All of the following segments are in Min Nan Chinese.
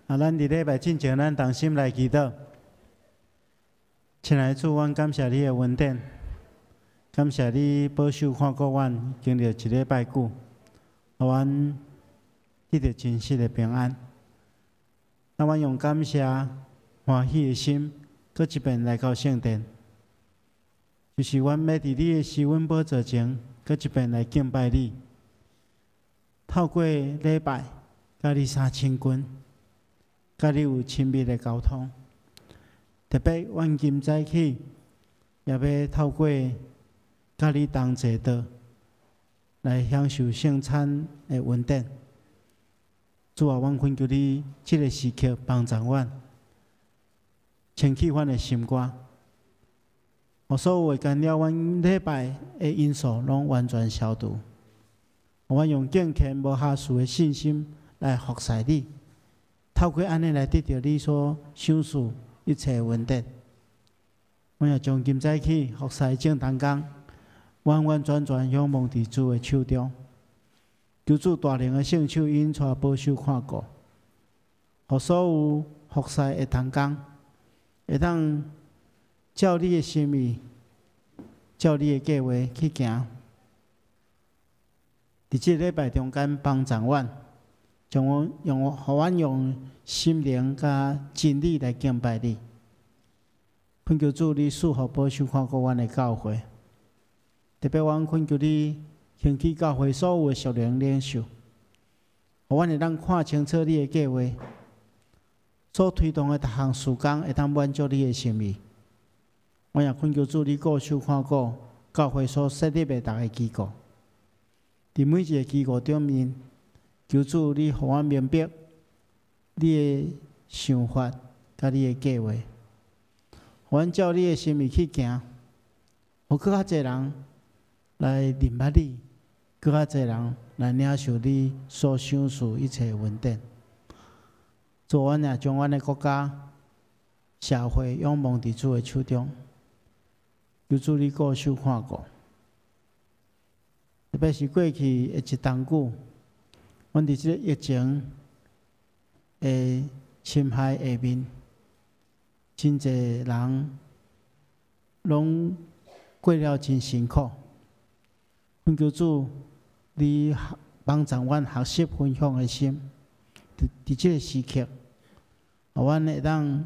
啊，咱佇禮拜進前，咱同心來祈禱。親愛的主，阮感謝你的恩典，感謝你保守看顧阮，經歷一禮拜久，予阮得著真實的平安。那阮用感謝、歡喜的心，閣一遍來到聖殿，就是阮欲佇你的施恩寶座前，閣一遍來敬拜你。透過禮拜，佮你相親近，佮你有親密的溝通。特別，阮今早起也欲透過佮你同齊桌來享受聖餐的恩典。主啊，阮懇求你，這个時刻幫助阮，清去阮的心肝，予所有會干擾阮禮拜的因素，攏完全消除。予阮用敬虔無瑕疵的信心來服侍你，透過按呢來得著你所賞賜一切恩典。阮也將今早起服侍眾同工，完完全全仰望佇主的手中，求主大能的聖手引帶保守看顧，予所有服侍的同工會當照你的心意，照你的計劃去行。佇這個禮拜中間幫助阮，將阮用，予阮用心靈佮真理來敬拜你。懇求主，你賜福保守看顧阮的教會，特別阮懇求你興起教會所有的屬靈領袖，予阮會當看清楚你的計劃，所推動的逐項事工會當滿足你的心意。阮也懇求主，你顧守看顧教會所設立的逐个機構，佇每一个機構頂面，求主你予阮明白你的想法佮你的計劃，予阮照你的心意去行，予閣較濟人來認捌你，閣較濟人來領受你所賞賜一切恩典。主，阮也將阮的國家、社會仰望佇主的手中，求主你顧守看顧。特別是過去的一冬久，阮佇這个疫情的侵害下面，真濟人攏過了真辛苦。懇求主，你幫助阮學習分享的心，佇這个時刻，予阮會當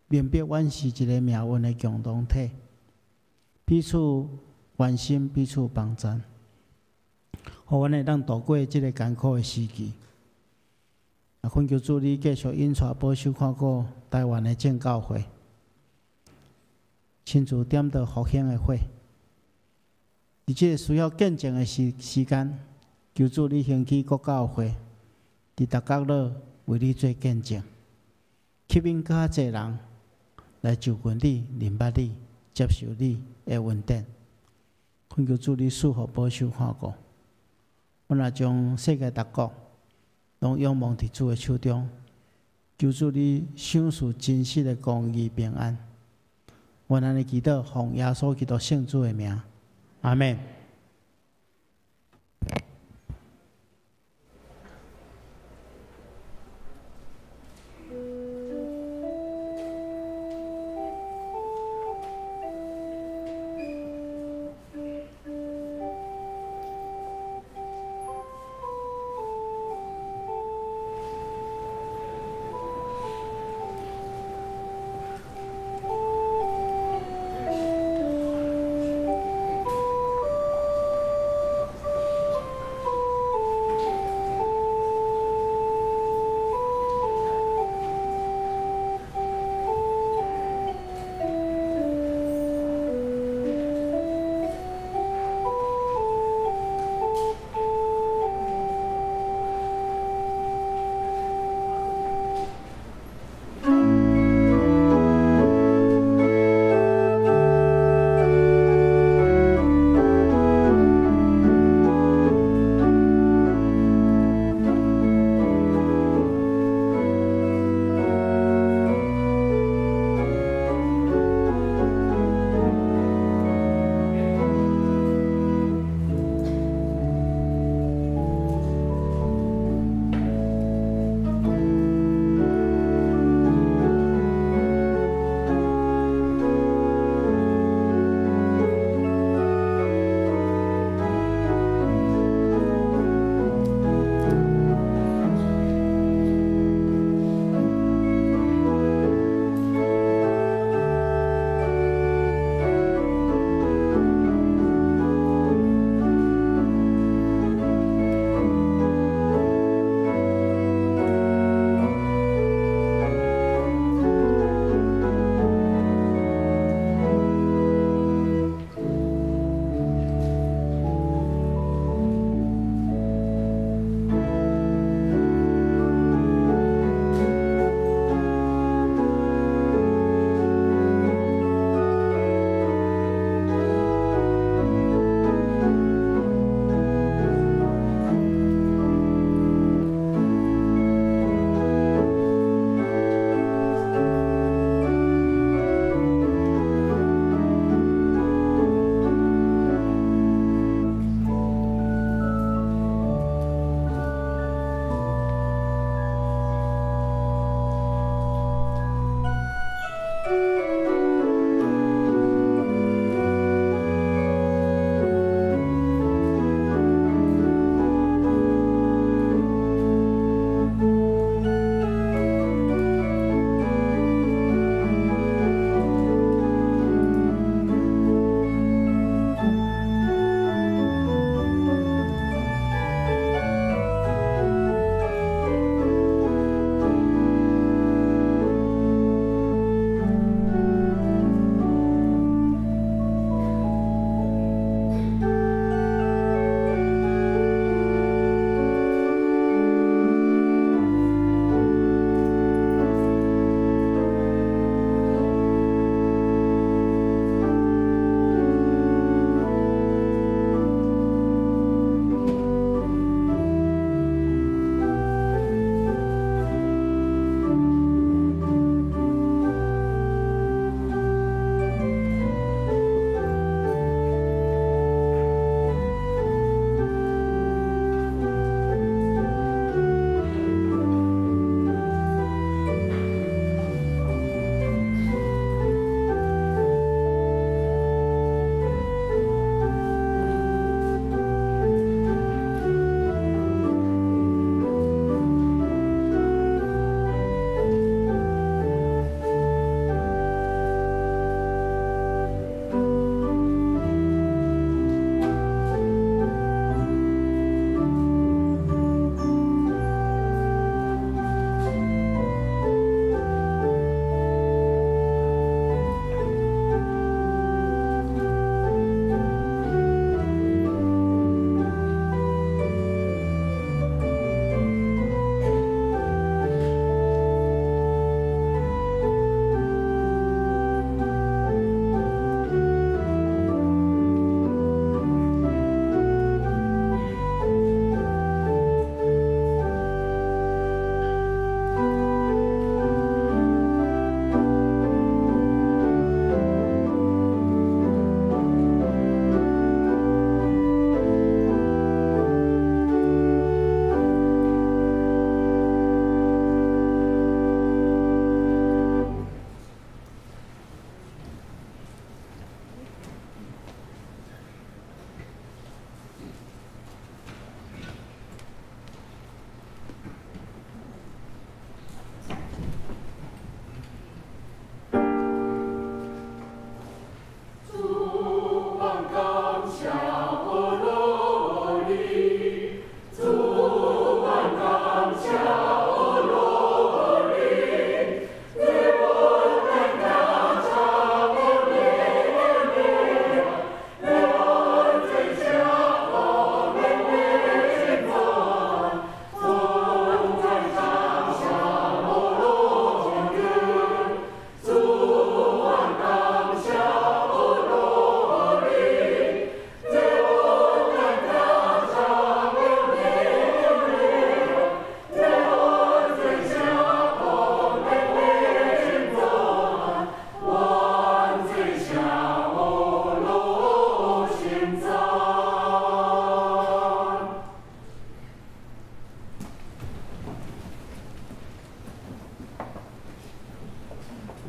明白，阮是一个命運的共同體，彼此關心，彼此幫助，予阮會當度過這个艱苦的時期。啊，懇求主，你繼續引帶保守看顧台灣的正教會，親自點著復興的火。佇這个需要見證的時間，求主你興起各教會，佇逐角落為你做見證，吸引閣較濟人來就近你、認捌你、接受你的恩典。懇求主你賜福保守看顧，阮也將世界各國攏仰望佇主的手中，求主你賞賜真實的公義平安。阮按呢祈禱，奉耶穌基督聖子的名，阿們。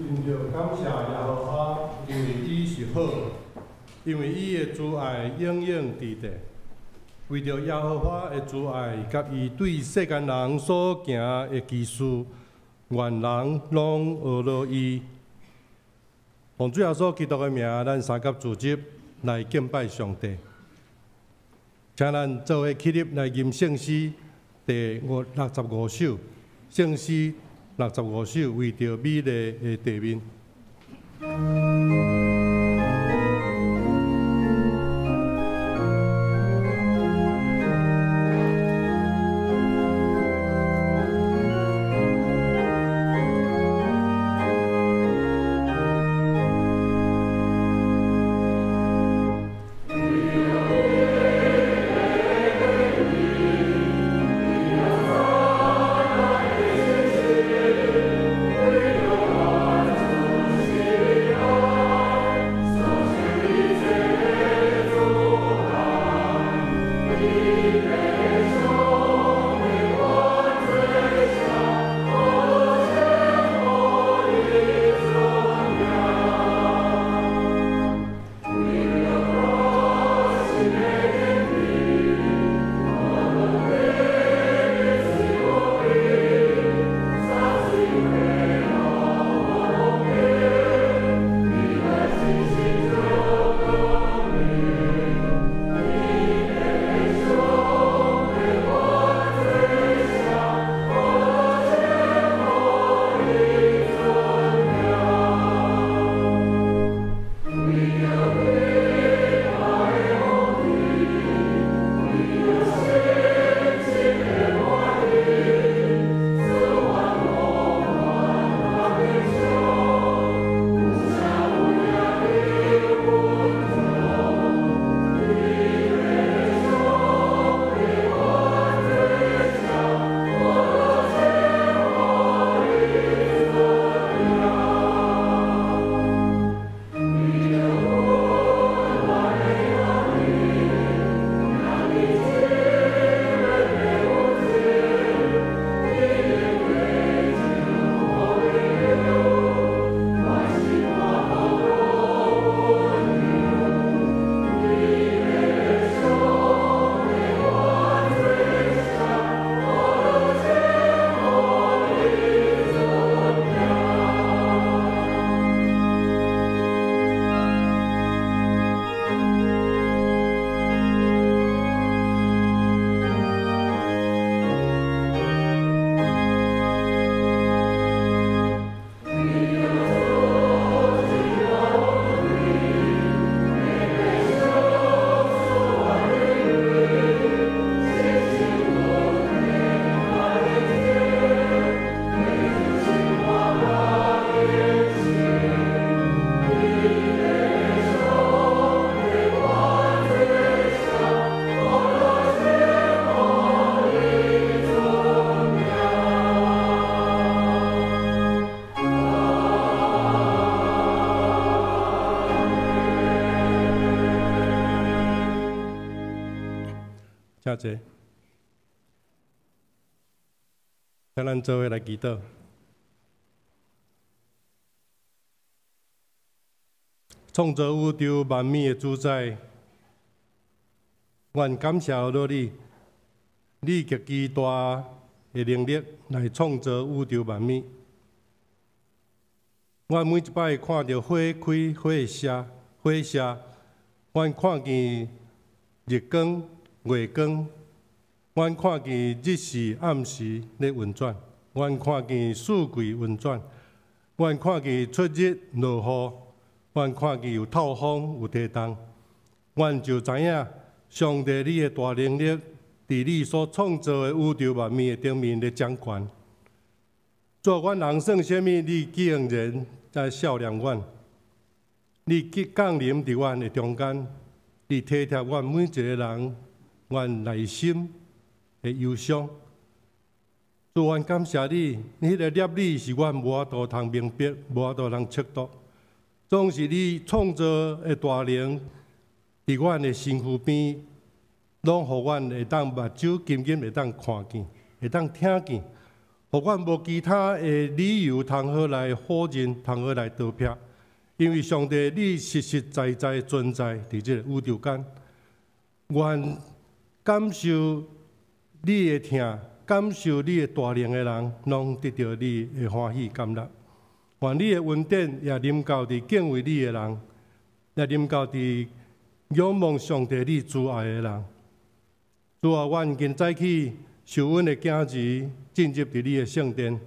因著感謝耶和華，因為伊是好，因為伊的慈愛永遠佇地。為著耶和華的慈愛佮伊對世間人所行的奇事，願人攏呵咾伊。奉主耶穌基督的名，咱三級組織來敬拜上帝。請咱做伙起立來吟聖詩第六十五首，聖詩六十五首，為著美麗的地面。請坐，請咱做伙來祈禱。創造宇宙萬物的主宰，阮感謝呵咾你，你極其大的能力來創造宇宙萬物。阮每一擺看著花開、花謝、花謝，阮看見日光、月光，阮看見日時暗時咧運轉，阮看見四季運轉，阮看見出日落雨，阮看見有透風有地動，阮就知影上帝你的大能力，佇你所創造的宇宙萬物的頂面咧掌權。主，阮人算啥物？你竟然在笑念阮，你降臨佇阮的中間，你體貼阮每一個人，阮內心的憂傷。主，阮感謝你，你彼個粒子是阮無法度通明白，無法度通測度，總是你創造的大能，佇阮的身軀邊，攏予阮會當目睭緊緊會當看見，會當聽見，予阮無其他的理由通好來否認，通好來逃避，因為上帝你實實在在存在佇這個宇宙間，願感受你的疼，感受你的大能的人，攏得著你的歡喜甘樂。願你的恩典也臨到佇敬畏你的人，也臨到佇仰望上帝你慈愛的人。主啊，阮今早起受阮的囝兒進入佇你的聖殿，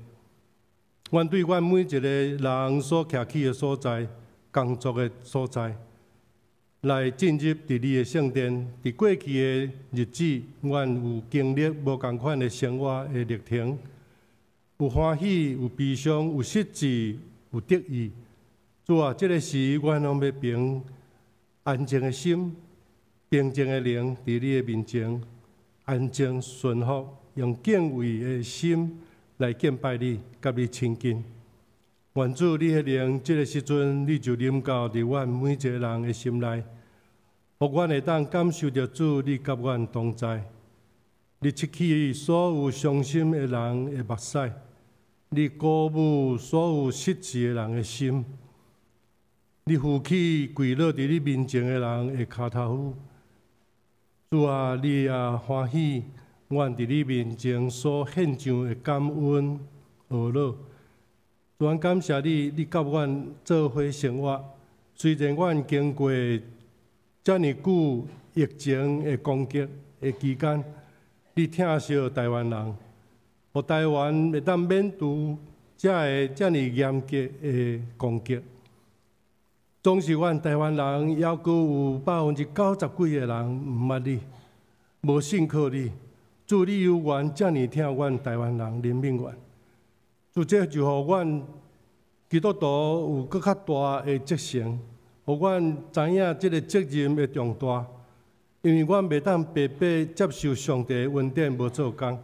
阮對阮每一個人所徛起的所在、工作的所在，來進入佇你的聖殿。佇過去的日子，阮有經歷無仝款的生活的歷程，有歡喜，有悲傷，有失志，有得意。主啊，這个時阮攏欲憑安靜的心、平靜的靈，佇你的面前安靜順服，用敬畏的心來敬拜你，佮你親近。願主你的靈，這个時陣你就臨到佇阮每一个人的心內，予阮會當感受著主你佮阮同在。你拭去所有傷心的人的目屎，你鼓舞所有失志的人的心，你扶起跪落佇你面前的人的跤頭趺。主啊，你也歡喜阮佇你面前所獻上的感恩呵咾。主，阮感謝你，你佮阮做伙生活。雖然阮經過遮爾久疫情的攻擊的期間，你疼惜台灣人，予台灣會當免除這个遮爾嚴格的攻擊。總是阮台灣人，猶閣有90幾%的人毋捌你，無信靠你。主，你猶原遮爾疼阮台灣人，憐憫阮。主，這就予阮基督徒有閣較大的責成，予阮知影這个責任的重大。因為阮袂當白白接受上帝的恩典無做工，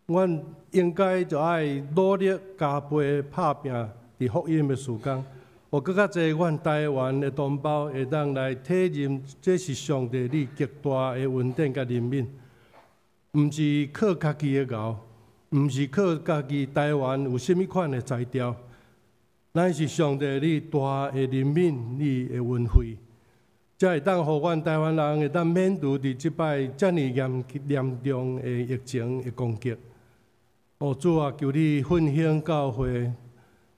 阮應該就愛努力加倍拍拚佇福音的事工，予閣較濟阮台灣的同胞會當來體認，這是上帝你極大的恩典佮憐憫，毋是靠家己的𠢕，毋是靠家己台灣有啥物款的才調，乃是上帝你大的憐憫，你的恩惠，才會當予阮台灣人會當免除佇這擺遮爾嚴嚴重的疫情的攻擊。哦，主啊，求你奮興教會，予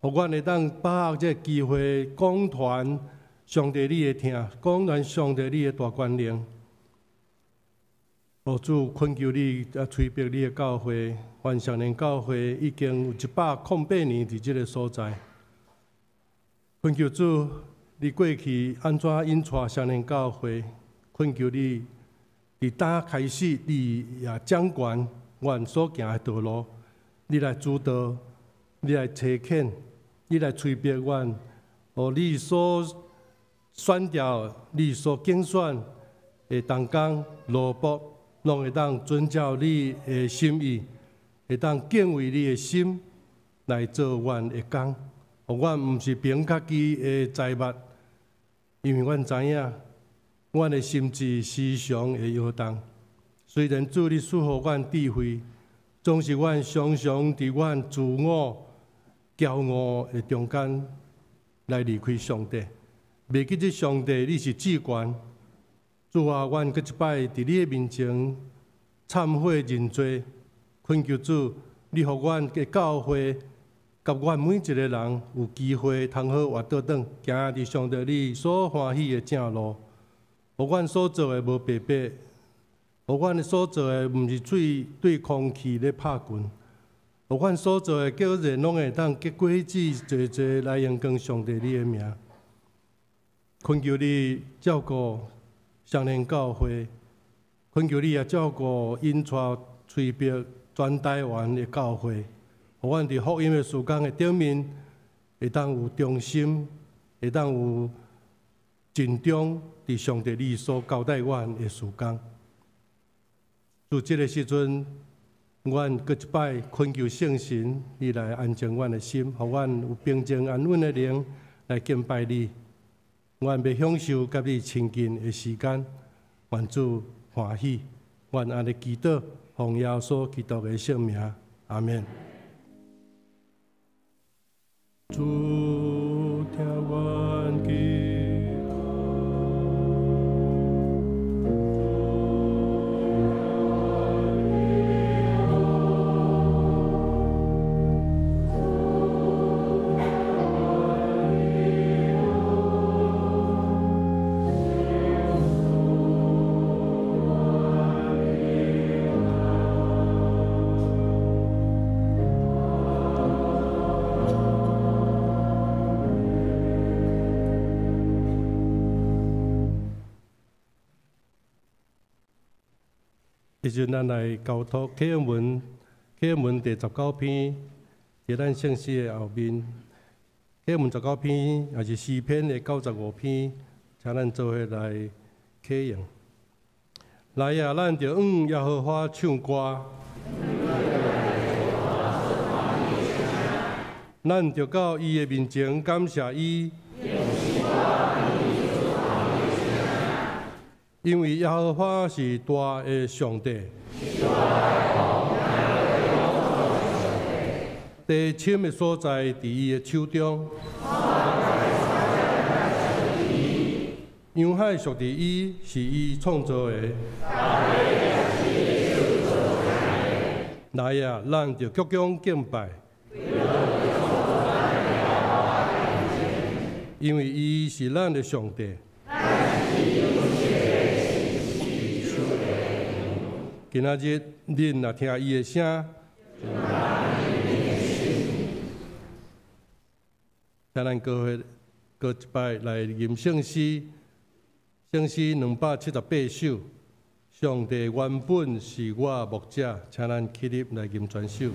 阮會當把握這个機會，廣傳上帝你的疼，廣傳上帝你的大權能。哦，主，懇求你啊，催逼你的教會，願雙連教會已經有108年佇這个所在。懇求主，你過去按怎引帶雙連教會？懇求你，佇今開始，你也掌權阮所行的道路，你來主導，你來差遣，你來催逼阮，予你所選召、你所揀選的同工奴僕，攏會當遵照你的心意，會當敬畏你的心來做阮的工。予阮毋是憑家己的才物，因為阮知影，阮的心志時常會搖動。雖然主你賜予阮智慧，總是阮常常佇阮自我驕傲的中間來離開上帝，袂記得上帝你是至懸。主啊，阮閣一擺佇你的面前懺悔認罪，懇求主，你予阮的教會佮阮每一個人有機會通好活倒轉，行佇上帝你所歡喜的正路。予阮所做的無白白，予阮所做的毋是對空氣咧拍拳，予阮所做的叫人攏會當結果子濟濟來榮光上帝你的名。懇求你照顧雙連教會，懇求你也照顧引帶催逼全台灣的教會，予阮佇福音的事工的頂面，會當有忠心，會當有盡忠佇上帝你所交代阮的事工。自這个時陣，阮閣一擺懇求聖神，你來安靜阮的心，予阮有平靜安穩的靈來敬拜你。阮欲享受佮你親近的時間，願主歡喜。阮按呢祈禱，奉耶穌基督的聖名，阿們。主，聽阮祈禱。这阵咱来交托启恩文，启恩文第19篇，伫咱圣诗的后面。启恩文十九篇，也是诗篇的95篇，请咱做伙来启用。来啊，咱就向耶和华唱歌，咱就到伊的面前感谢伊。因為耶和華是大的上帝，地深的所在佇伊的手中，洋海屬佇伊，是伊創造的。來啊，咱就鞠躬敬拜，因為伊是咱的上帝。今仔日，恁若聽伊的聲，請咱閣閣一擺來吟聖詩，聖詩278首。上帝原本是我牧者，請咱起立來吟全首。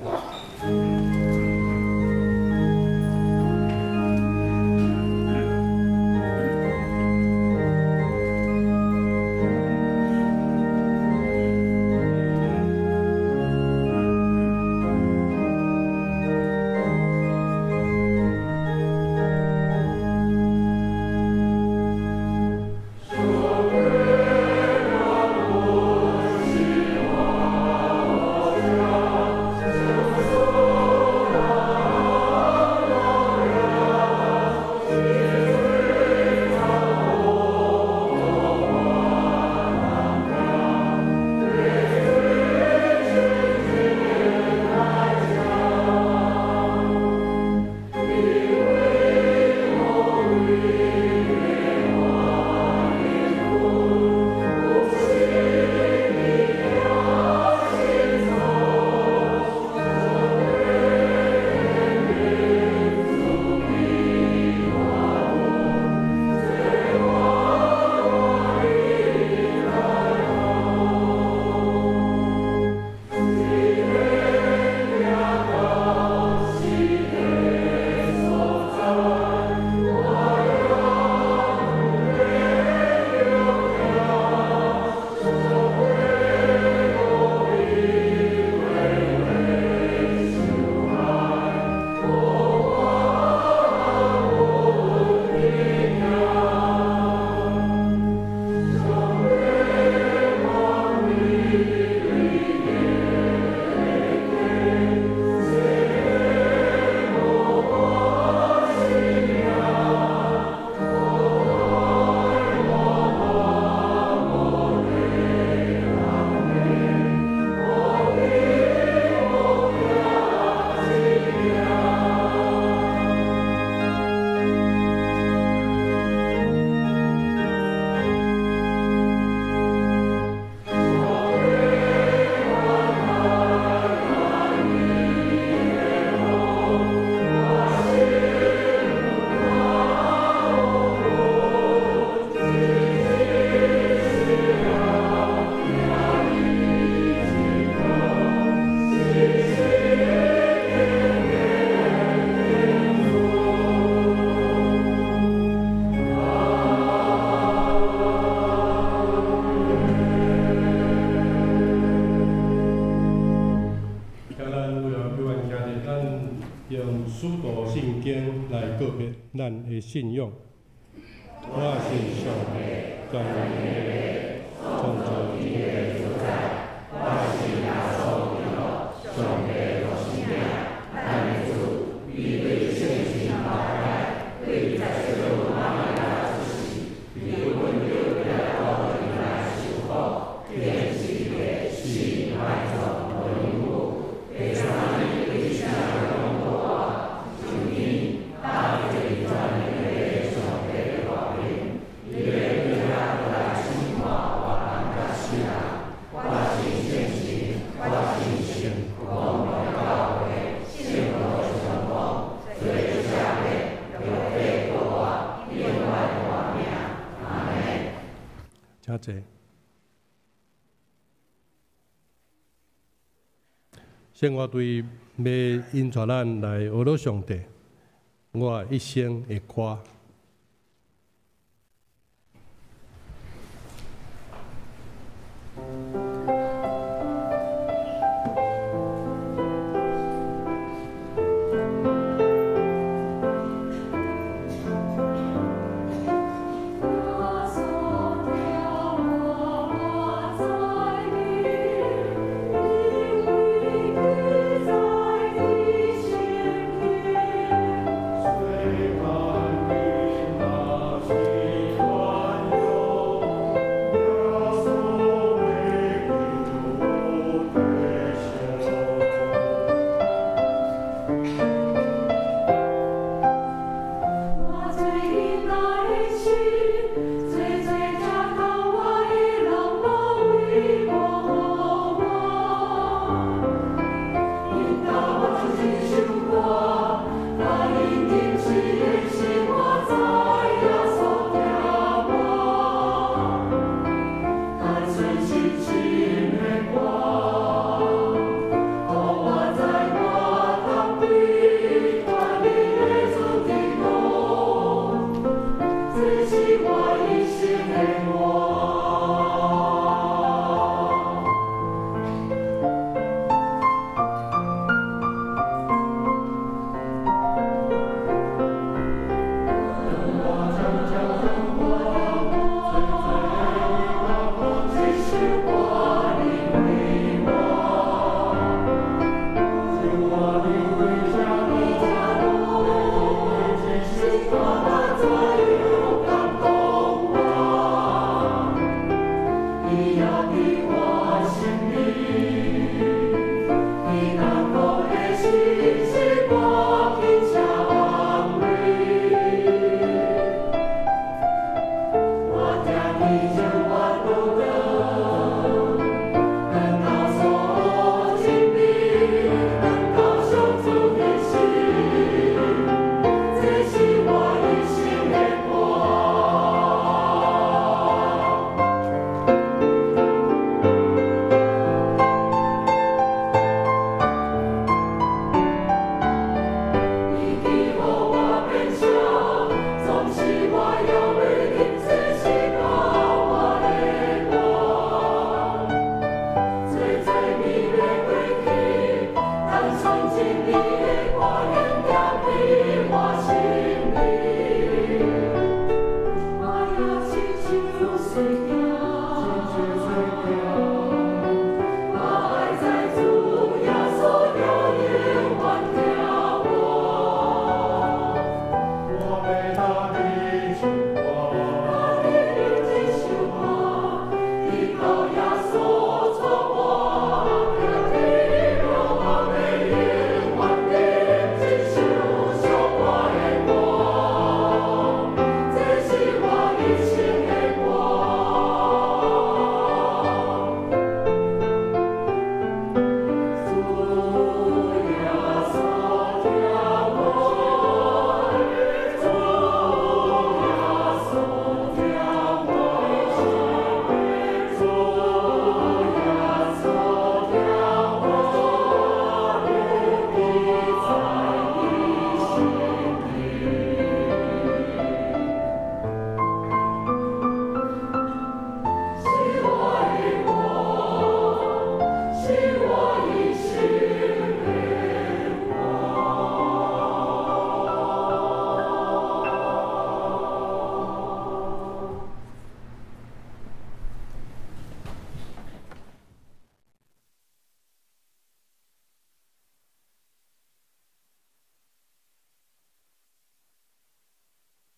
咱的信仰，我是上帝，全能的創造天地主宰，我是耶穌基督，上帝獨生子，咱的主，伊對聖神大請坐。生活隊欲引帶咱來學樂上帝，我一生的歌。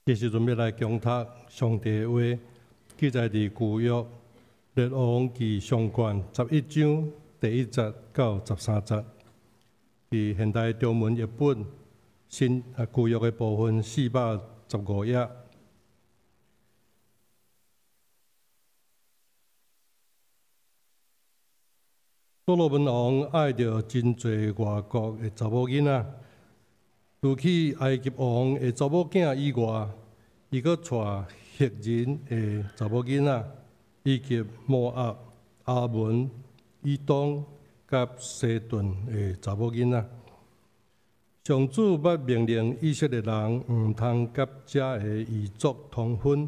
這時陣欲來恭讀上帝的話，記載佇舊約列王紀上卷11章第1節到13節。佇現代中文譯本新啊舊約的部分415頁。所羅門王愛著真濟外國的查某囡仔，除去埃及王的查某囝以外，伊閣娶赫人的查某囡仔，以及摩押、亞捫、以東佮西頓的查某囡仔。上主捌命令以色列人毋通佮遮个異族通婚，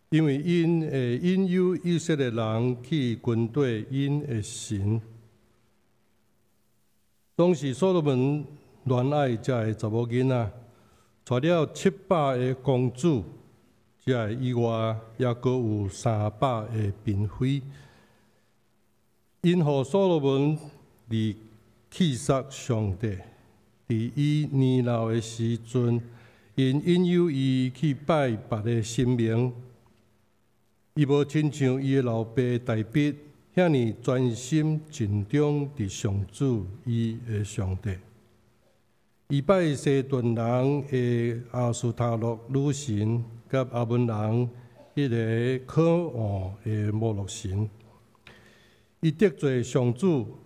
因為𪜶會引誘以色列人去跟綴𪜶的神。當時所羅門戀愛遮个查某囡仔，娶了700個公主，遮个以外，抑閣有300個嬪妃。𪜶予所羅門離棄殺上帝，佇伊年老的時陣，𪜶引誘伊去拜別个神明。伊無親像伊的老爸大衛遐爾專心盡忠佇上主伊的上帝。伊拜西頓人的亞斯他錄女神，佮亞捫人彼个可惡的摩洛神。伊得罪上主，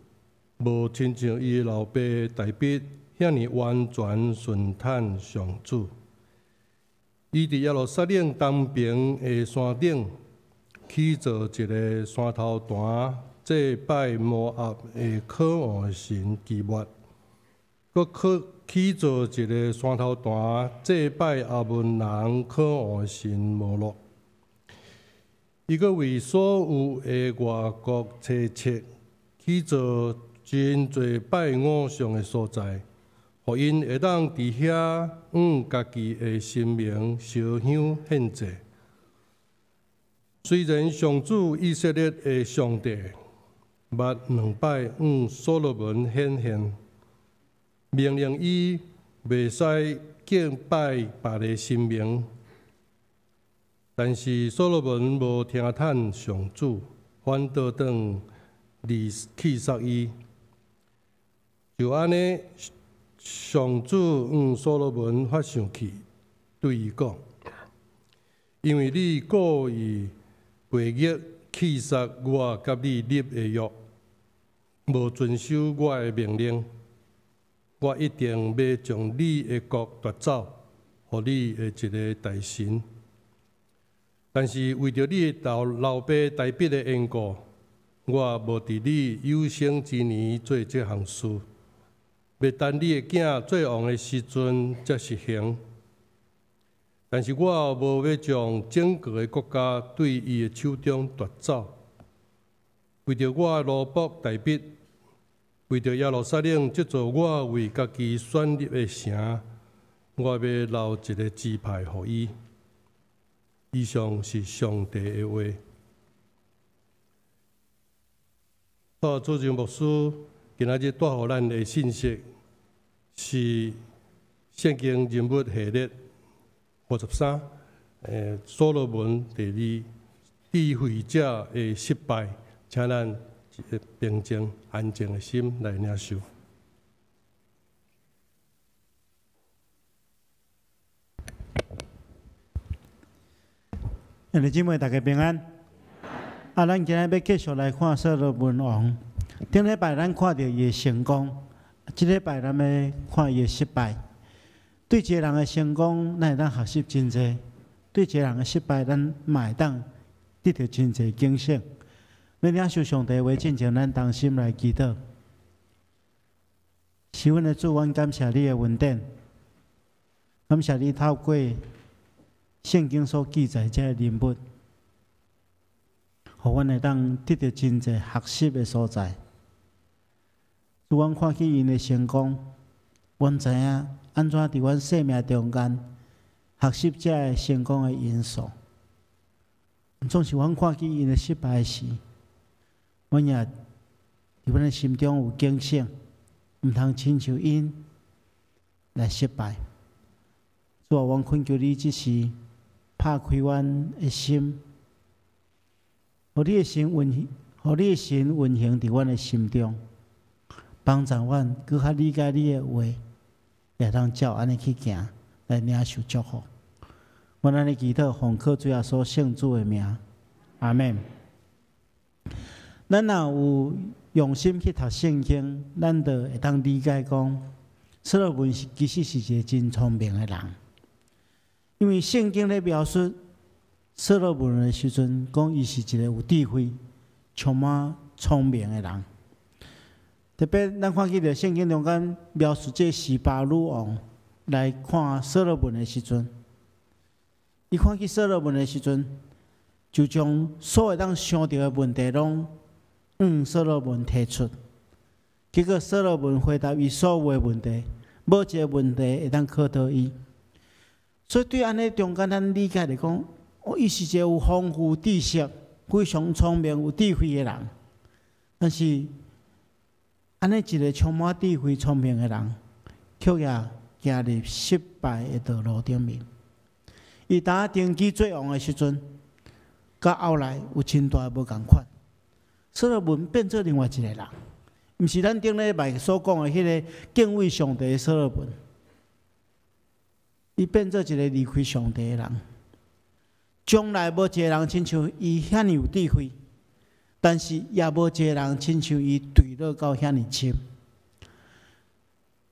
無親像伊的老爸大衛遐爾完全順趁上主。伊佇耶路撒冷東爿的山頂起造一个山頭壇，祭拜摩押的可惡神基抹，閣起造一个山頭壇，祭拜亞捫人可惡神摩洛。伊閣為所有的外國妻妾起造真濟拜偶像的所在，予𪜶會當佇遐向家己的神明燒香獻祭。雖然上主以色列的上帝捌兩擺向所羅門顯現，命令伊袂使敬拜別个神明，但是所羅門無聽趁上主，反倒轉離棄殺伊。就按呢，上主向所羅門發生氣，對伊講：因為你故意背逆棄殺我佮你立的約，無遵守我的命令，我一定欲將你的國奪走，予你的一个大臣。但是為著你的老爸大衛的緣故，我無佇你有生之年做這項事，欲等你的囝做王的時陣才實行。但是我無欲將整個的國家對伊的手中奪走，為著我的奴僕大衛，為著耶路撒冷這座我為家己選立的城，我欲留一个支派予伊。以上是上帝的話。好，主任牧師今仔日帶予咱的信息是聖經人物系列53，所羅門第二智慧者的失敗，請咱平靜安靜的心來領受。兄弟姊妹，大家平安。啊，咱今日欲繼續來看所羅門王。頂禮拜咱看著伊的成功，這禮拜咱欲看伊的失敗。對一個人的成功，咱會當學習真濟；對一個人的失敗，咱嘛會當得著真濟警醒。欲領受上帝話進前，咱同心來祈禱。是阮的主，阮感謝你的恩典，感謝你透過聖經所記載這个人物，予阮會當得著真濟學習的所在。主，阮看見𪜶的成功，阮知影按怎佇阮生命中間學習這个成功的因素。總是阮看見𪜶的失敗時，阮也佇阮的心中有警醒，毋通親像𪜶來失敗。主啊，阮懇求你，這時拍開阮的心，予你的神運，予你的神運行佇阮的心中，幫助阮閣較理解你的話，也通照按呢去行，來領受祝福。阮按呢祈禱，奉靠主耶穌聖子的名，阿們。咱若有用心去讀聖經，咱就會當理解講，所羅門是其實是一个真聰明的人，因為聖經咧描述所羅門的時陣，講伊是一个有智慧、充滿聰明的人。特別咱看見著聖經中間描述這示巴女王來看所羅門的時陣，伊看見所羅門的時陣，就將所有當想著的問題攏向所羅門提出。結果所羅門回答伊所有的問題，無一个問題會當考倒伊。所以對按呢中間，咱理解來講，哦，伊是一個有豐富知識、非常聰明、有智慧的人。但是，按呢一个充滿智慧、聰明的人，卻也行入失敗的道路頂面。伊當登基做王的時陣，佮後來有真大的無仝款。所羅門變做另外一个人，毋是咱頂禮拜所講的彼个敬畏上帝的所羅門。伊變做一个離開上帝的人。將來無一个人親像伊遐爾有智慧，但是也無一个人親像伊墜落到遐爾深。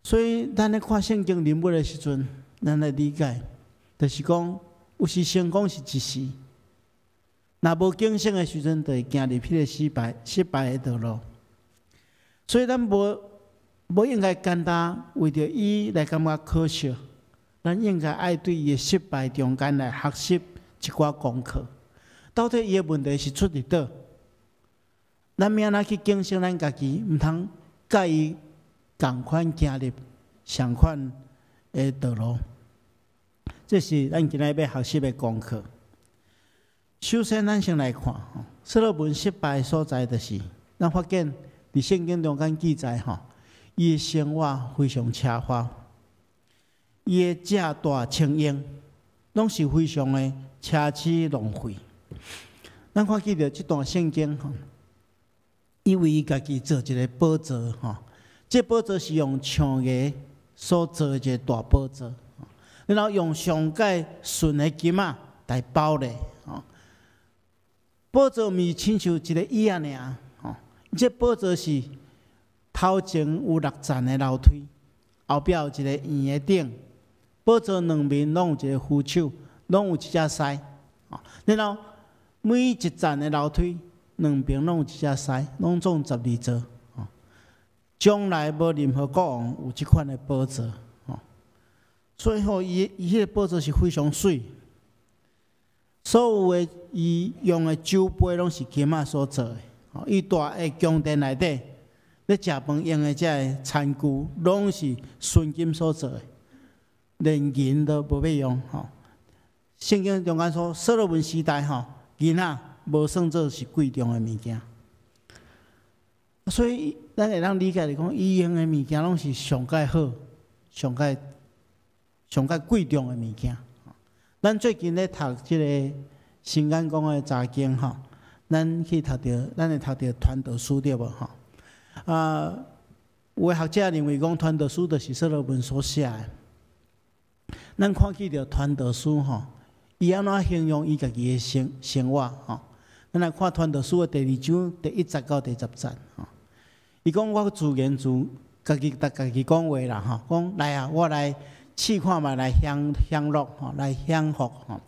所以，咱咧看聖經人物的時陣，咱來理解，就是講有時成功是一時，若無警醒的時陣，就會行入彼个失敗的道路。所以，咱無應該簡單為著伊來感覺可惜，咱應該愛對伊的失敗中間來學習一寡功課。到底伊的問題是出佇佗？咱欲按怎去警醒咱家己，毋通佮伊仝款行入相款的道路。這是咱今仔日欲學習的功課。首先，咱先來看吼，所羅門失敗的所在，就是咱發現佇聖經中間記載吼，伊的生活非常奢華，伊的食大穿用，攏是非常的奢侈浪費。咱看見著這段聖經吼，伊為伊家己做一个寶座吼，這寶座是用象牙所做的一个大寶座，然後用上蓋純的金仔來包咧吼。寶座毋是親像一个椅仔爾吼，這寶座是頭前有六層的樓梯，後壁有一个圓的頂，寶座兩面攏有一個扶手，攏有一隻獅，然後每一層的樓梯兩邊攏有一隻獅，攏總12座。將來無任何國王有這款的寶座，所以吼，伊彼个寶座是非常媠，所有的伊用的酒杯攏是金仔所做的，伊蹛的宮殿內底咧食飯用的這个餐具，攏是純金所做的，連銀都無欲用吼。聖經中間說，所羅門時代吼，銀仔無算做是貴重的物件，所以咱會當理解來講，伊用的物件攏是上蓋好、上蓋上蓋貴重的物件。咱最近咧讀這个新眼光的查經吼，咱去讀著，咱會讀著傳道書對無吼？啊，有的學者認為講傳道書就是所羅門所寫的。咱看見著傳道書吼，伊按怎形容伊家己的生活吼？咱來看傳道書的第二章第一節到第十節吼。伊講我自言自家己逐家己講話啦吼，講來啊，我來試看覓來享享樂吼，來享福吼。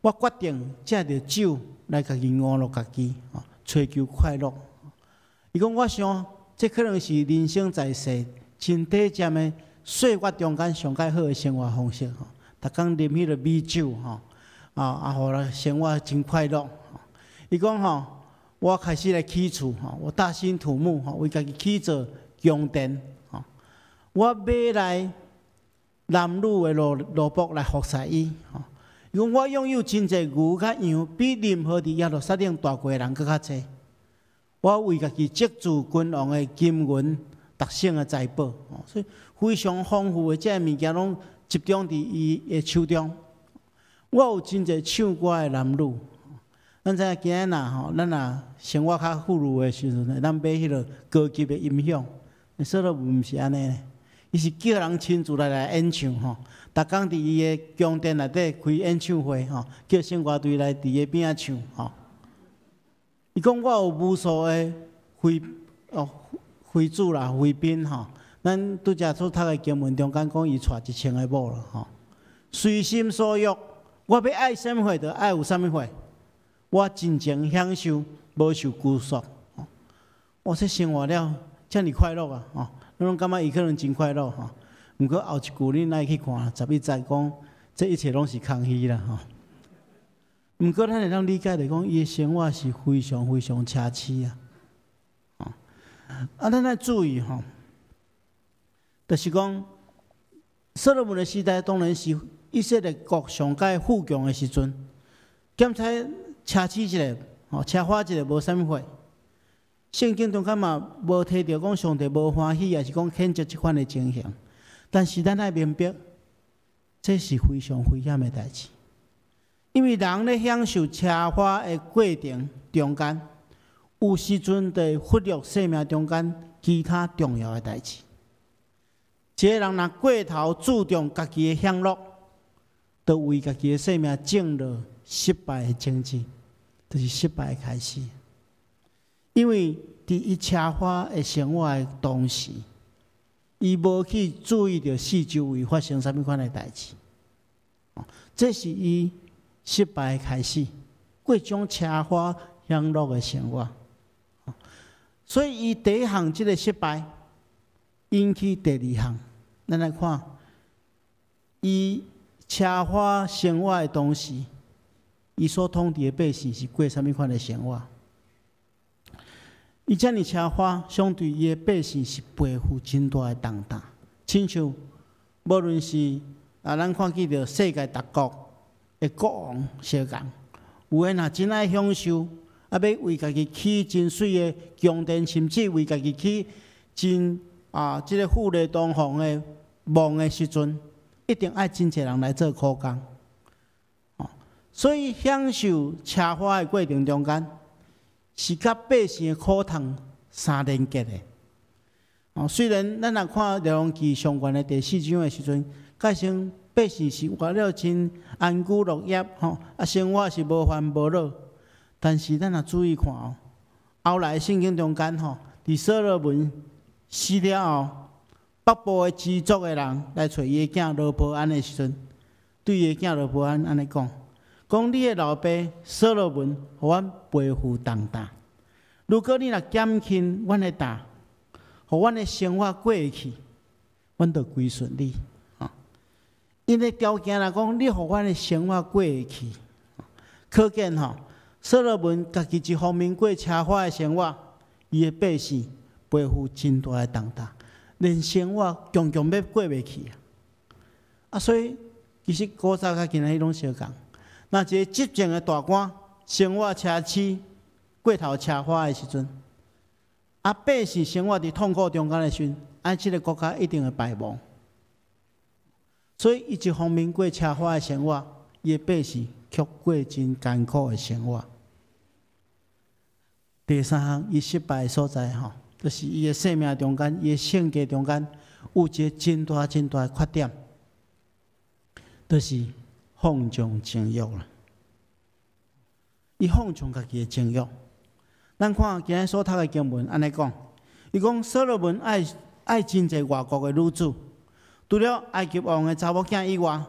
我決定藉著酒來家己娛樂家己吼，追求快樂。伊講我想，這可能是人生在世真短暫的歲月中間上蓋好的生活方式吼。逐工啉彼个美酒吼，啊，予咱生活真快樂。伊講吼，我開始來起厝吼，我大興土木吼，為家己起造宮殿吼。我買來男女的奴僕來服侍伊吼。伊講我擁有真濟牛佮羊，比任何佇耶路撒冷大過的人閣較濟。我為家己積聚君王的金銀、特省的財寶，所以非常豐富的這个物件攏集中佇伊的手中。我有真濟唱歌的男女。咱知影今仔日吼，咱若生活較富裕的時陣，會當買彼个高級的音響。所羅門毋是按呢，伊是叫人親自來演唱吼。逐工佇伊的宮殿內底開演唱會吼，叫聖歌隊來佇伊邊仔唱吼。伊講我有無數的妃哦妃子啦、妃嬪吼。咱拄才所讀的經文中間講，伊娶1000個某啦吼。隨心所欲，我欲愛啥物貨，就愛有啥物貨。我盡情享受，無受拘束。我這生活了遮爾快樂啊！吼，咱攏感覺伊可能真快樂吼。毋過後一句恁愛去看11節講，這一切攏是空虛啦吼。毋過咱會當理解來講，伊的生活是非常非常奢侈啊。啊，咱愛注意吼，就是講所羅門的時代當然是以色列國上蓋富強的時陣，檢查奢侈一下，吼，奢華一下無啥物貨。聖經中間嘛無提著講上帝無歡喜，抑是講譴責這款的情形。但是咱愛明白，這是非常危險的代誌，因為人咧享受奢華的過程中間，有時陣會忽略生命中間其他重要的代誌。一個人若過頭注重家己的享樂，就為家己的生命種落失敗的種子，就是失敗的開始。因為佇伊奢華的生活的同時，伊無去注意著四周圍發生啥物款的代誌，這是伊失敗的開始。過種奢華享樂的生活，所以伊第一項這个失敗，引起第二項。咱來看，伊奢華生活的同時，伊所統治的百姓是過啥物款的生活？伊遮爾奢華，相對伊的百姓是背負真大的重擔。親像無論是啊，咱看見著世界各國的國王相仝，有的若真愛享受，啊，欲為家己起真媠的宮殿，甚至為家己起真啊，這个富麗堂皇的夢的時陣，一定愛真濟人來做苦工。所以享受奢華的過程中間，是佮百姓的苦痛相連結的。哦，雖然咱若看《列王紀》上懸的第四章的時陣，蓋先百姓是活了真安居樂業，吼，啊，生活是無煩無惱。但是咱若注意看哦，後來聖經中間吼，佇所羅門死了後，北部的支族的人來揣伊的囝羅波安的時陣，對伊的囝羅波安按呢講：講你的老爸所羅門，予阮背負重擔。如果你若減輕阮的擔，予阮的生活過會去，阮就歸順你。𪜶的條件來講，你予阮的生活過會去，可見吼，所羅門家己一方面過奢華的生活，伊的百姓背負真大的重擔，連生活強強欲過袂去啊！啊，所以其實古早佮今仔日攏相仝。若一个執政的大官，生活奢侈，過頭奢華的時陣，啊，百姓生活佇痛苦中間的時陣，啊，這个國家一定會敗亡。所以，伊一方面過奢華的生活，伊的百姓卻過真艱苦的生活。第三項，伊失敗的所在吼，就是伊的生命中間，伊的性格中間有一个真大真大的缺點，就是放縱情慾啦。伊放縱家己的情慾。咱看今日所讀的經文按呢講，伊講所羅門愛愛真濟外國的女子，除了埃及王的查某囝以外，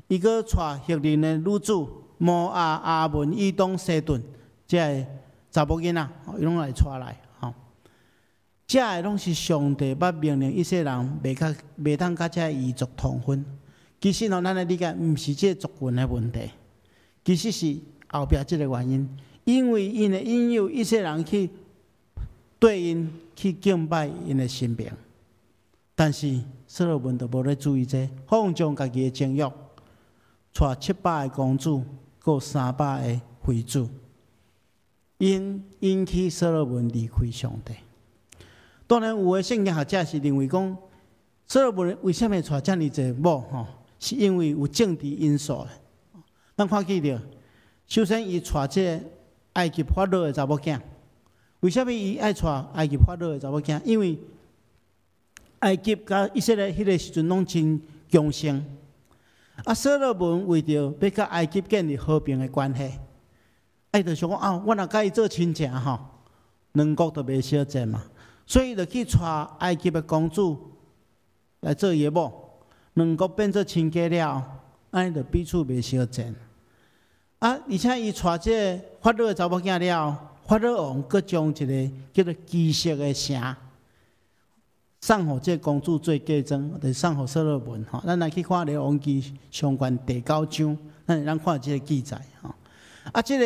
伊閣娶赫人的女子摩押、亞捫、以東、西頓，這个查某囡仔，伊攏來娶來，吼。這个攏是上帝捌命令以色列人袂當佮這个異族通婚。其實吼，咱來理解，毋是這个族群的問題，其實是後壁這个原因，因為𪜶會引誘以色列人去對𪜶去敬拜𪜶的神明，但是所羅門就無咧注意這個，放縱家己的情慾，娶700個公主，閣300個妃子，𪜶引起所羅門離開上帝。當然，有的聖經學者是認為講，所羅門為啥物娶遮爾濟某？吼，是因為有政治因素的。咱看見著，首先伊娶這个埃及法老的查某囝，為啥物伊愛娶埃及法老的查某囝？因為埃及佮以色列彼个時陣攏真強盛，啊，所羅門為著欲佮埃及建立和平的關係，啊，伊就想講啊，我若佮伊做親情吼，兩國就袂相戰嘛，所以就去娶埃及的公主來做伊的某，兩國變做親家了，按呢就彼此袂相戰。啊，而且伊娶這个法老的查某囝了，法老王閣將一个叫做基色的城送予這个公主做嫁妝，就是送予所羅門吼。咱來去看《列王紀上卷》第九章，咱會當看這个記載吼。啊，這個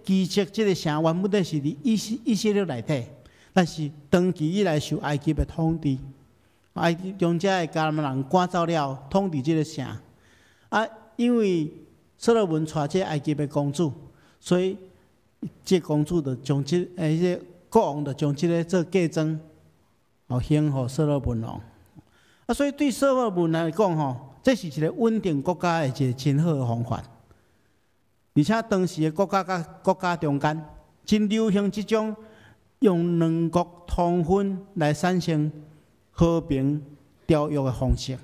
基色這个城原本是佇以色列內底，但是長期以來受埃及的統治，埃及將遮的迦南人趕走了，統治這个城。啊，因為所羅門娶這埃及的公主，所以這公主就將這這个國王就將這个做嫁妝，獻予所羅門王。啊，所以對所羅門來講吼，這是一个穩定國家的一个真好的方法。而且當時的國家佮國家中間，真流行這種用兩國通婚來產生和平條約的方式。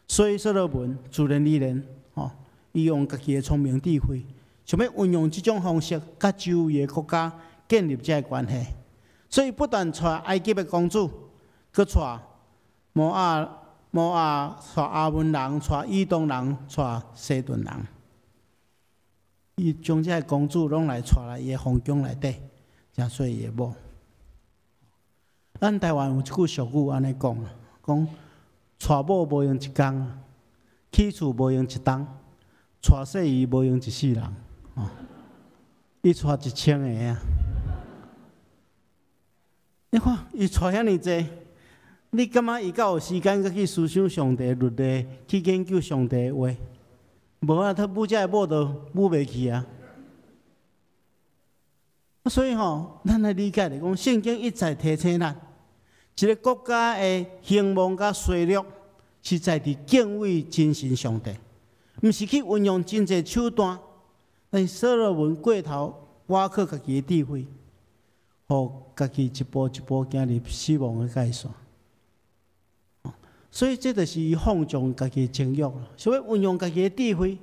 所以所羅門自然而然，吼，伊用家己的聰明智慧，想欲運用這種方式，佮周圍的國家建立這个關係。所以不但娶埃及的公主，閣娶摩押，娶亞捫人，娶以東人，娶西頓人。伊將這个公主攏來娶來伊的皇宮內底，誠做伊的某。咱台灣有一句俗語按呢講，講娶某無用一工，起厝無用一冬，娶細姨無用一世人。哦，伊娶1000個啊！你看伊娶遐爾濟，你感覺伊敢有時間閣去思想上帝律例，去研究上帝的話？無啊，他舞這个某都舞袂去啊！所以吼，咱來理解來講，聖經一再提醒咱，一个國家的興亡佮衰落，是在佇敬畏真神上帝，毋是去運用真濟手段。但是所羅門過頭倚靠家己的智慧，予家己一步一步行入死亡的界線。所以這就是伊放縱家己的情慾，想欲運用家己的智慧，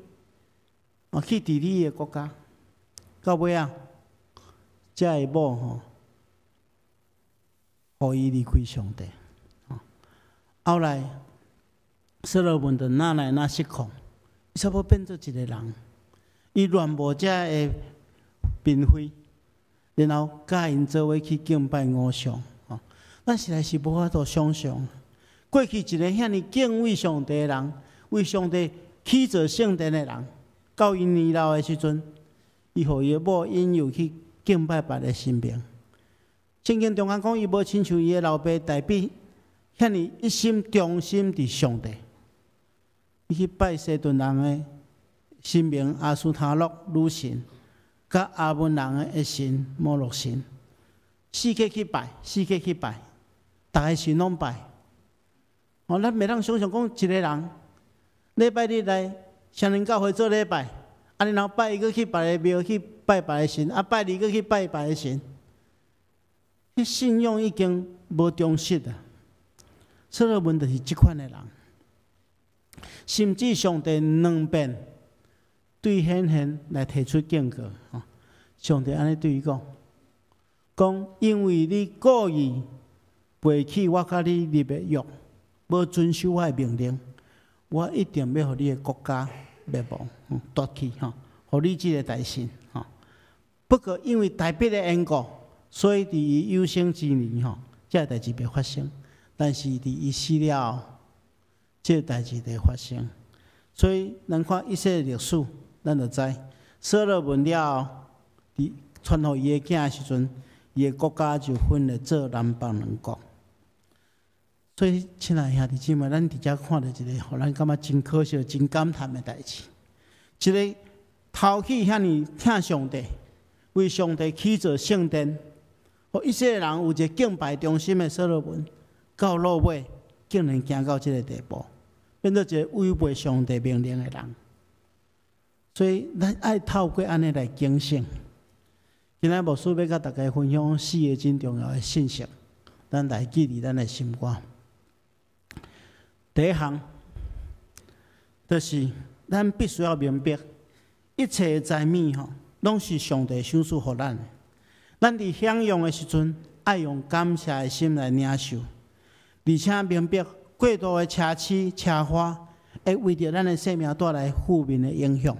去治理伊的國家。到尾仔，這个某吼，予伊離開上帝。後來，所羅門就愈來愈失控，伊差不多變做一个人，伊戀慕這个嬪妃，然後佮𪜶做伙去敬拜偶像。咱實在是無法度想象。過去一个遐爾敬畏上帝的人，為上帝起造聖殿的人，到伊年老的時陣，伊予伊的某引誘去敬拜別个神明。聖經中間講，伊無親像伊的老爸大衛遐爾一心忠心佇上帝，伊去拜西頓人的神明亞斯他錄女神，佮亞捫人的神摩洛神，四處去拜，四處去拜，逐个神攏拜。哦，咱袂當想象講一个人禮拜日來雙靈教會做禮拜，啊，然後拜一閣去別个廟去拜別个神，啊，拜二閣去拜別个神，彼信仰已經無忠實啊。所羅門就是這款的人，甚至上帝兩遍對顯現來提出警告。上帝按呢對伊講，講因為你故意背棄我佮你立的約，無遵守我的命令，我一定欲予你的國家滅亡，奪去吼，予你這个大臣吼。不過因為大衛的緣故，所以佇伊有生之年吼，這个代誌袂發生。但是佇伊死了後，這个代誌會發生。所以咱看以色列歷史，咱就知，所羅門了後，佇傳予伊的囝的時陣，伊的國家就分裂做南北兩國。所以，親愛兄弟姊妹，咱佇遮看著一个，予咱感覺真可惜、真感嘆的代誌。一个頭起遐爾疼上帝，為上帝起造聖殿，予以色列人有一個敬拜中心的所羅門，到落尾竟然行到這个地步，變做一个違背上帝命令的人。所以，咱愛透過按呢來警醒。今仔牧師欲佮大家分享四个真重要的信息，咱來記佇咱的心肝。第一項，就是咱必須要明白，一切的財物吼，攏是上帝賞賜予咱的。咱佇享用的時陣，愛用感謝的心來領受，而且明白過度的奢侈奢華，會為著咱的生命帶來負面的影響。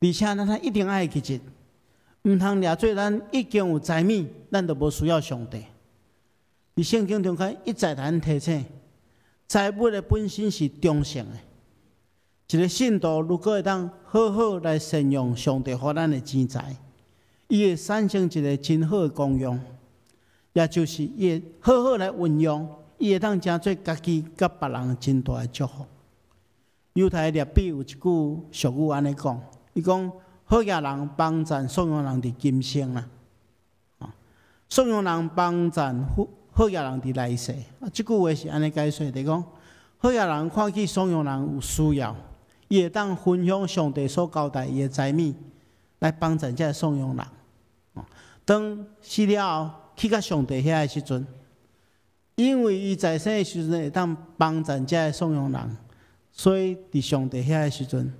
而且咱一定愛記得，毋通掠做咱已經有財物，咱就無需要上帝。佇聖經中間一再咱提醒，財物的本身是中性的。一个信徒如果會當好好來善用上帝予咱的錢財，伊會產生一个真好的功用，也就是伊會好好來運用，伊會當成做家己佮別人真大的祝福。猶太律法有一句俗語按呢講，伊講好額人幫贊散養人佇今生啦，散養人幫贊好好額人佇來世。啊，這句話是按呢解說，就是講好額人看見散養人有需要，伊會當分享上帝所交代伊的財物，來幫贊這个散養人。當死了後去到上帝遐的時陣，因為伊在生的時陣會當幫贊這个散養人，所以佇上帝遐的時陣，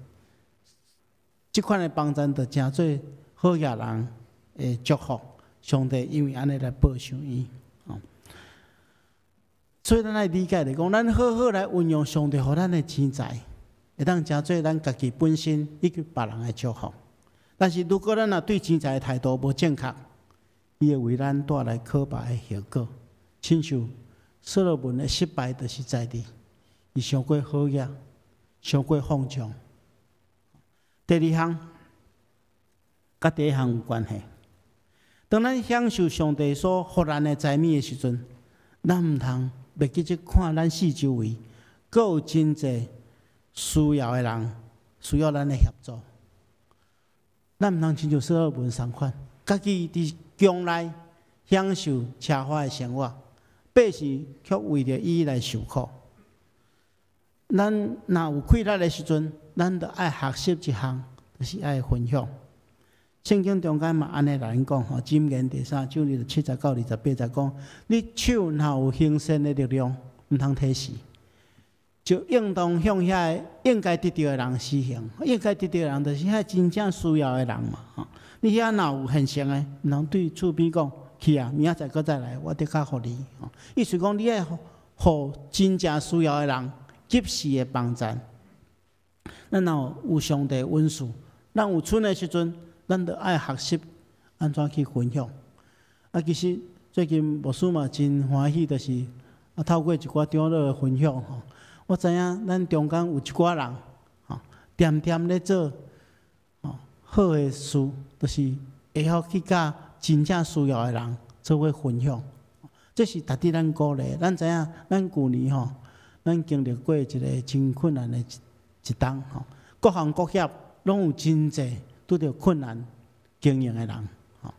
這款的幫贊就成做好額人的祝福。上帝因為按呢來報賞伊。所以咱愛理解來講，咱好好來運用上帝予咱的錢財，會當成做咱家己本身以及別人的祝福。但是如果咱若對錢財的態度無正確，伊會為咱帶來可怕的後果。親像所羅門的失敗，就是在佇伊傷過好額，傷過放縱。第二項，佮第一項有關係。當咱享受上帝所予咱的財物的時陣，咱毋通袂記得看咱四周圍，閣有真濟需要的人，需要咱的協助。咱毋通親像所羅門仝款，家己佇宮內享受奢華的生活，百姓卻為著伊來受苦。咱若有氣力的時陣，咱就愛學習一項，就是愛分享。聖經中間嘛按呢來講吼，箴言第三章27節到28節講：你手若有行善的力量，毋通推辭，就應當向遐个應該得著的人施行。應該得著的人，就是遐真正需要的人嘛。吼，你遐若有現成的，毋通對厝邊講去啊，明仔載閣再來，我的較予你。意思講，你愛予真正需要的人及時的幫贊。咱若有上帝恩賜，咱有賰的時陣，咱就愛學習按怎去分享。啊，其實最近牧師嘛真歡喜，就是啊透過一寡長老的分享吼，我知影咱中間有一寡人吼，恬恬咧做吼好的事，就是會曉去佮真正需要的人做伙分享。這是值得咱鼓勵。咱知影，咱舊年吼，咱經歷過一个真困難的一冬吼，各行各業攏有真濟拄著困難經營的人，吼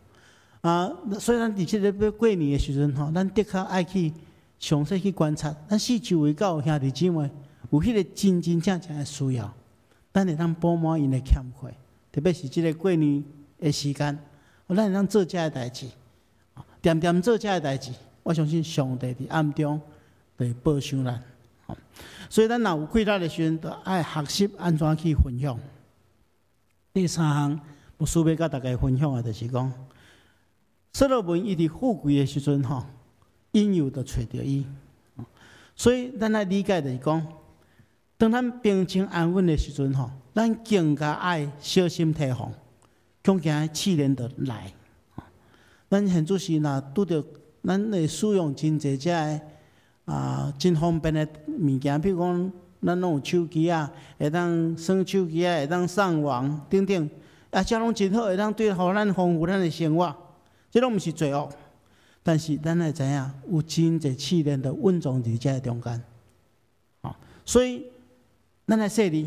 啊，所以咱佇這个欲過年的時陣吼，咱的確愛去詳細去觀察，咱四周圍敢有兄弟姊妹有彼個真真正正的需要，咱會當補滿𪜶的欠缺，特別是這个過年的時間，咱會當做這个代誌，恬恬做這个代誌，我相信上帝佇暗中就會報賞咱。所以咱若有氣力的時陣，就愛學習按怎去分享。第三項，牧師欲佮大家分享的，就是講，所羅門伊佇富貴的時陣，吼，引誘就揣著伊。所以咱愛理解就是講，當咱平靜安穩的時陣，吼，咱更加愛小心提防，恐驚試煉就來。咱現主時若拄著，咱會使用真濟這个啊，真方便的物件，比如講，咱攏有手機啊，會當耍手機啊，會當上網等等，啊，這攏真好，會當對予咱豐富咱的生活，這攏毋是罪惡。但是咱愛知影，有真濟試煉就蘊藏佇這个中間，吼，所以咱愛細膩，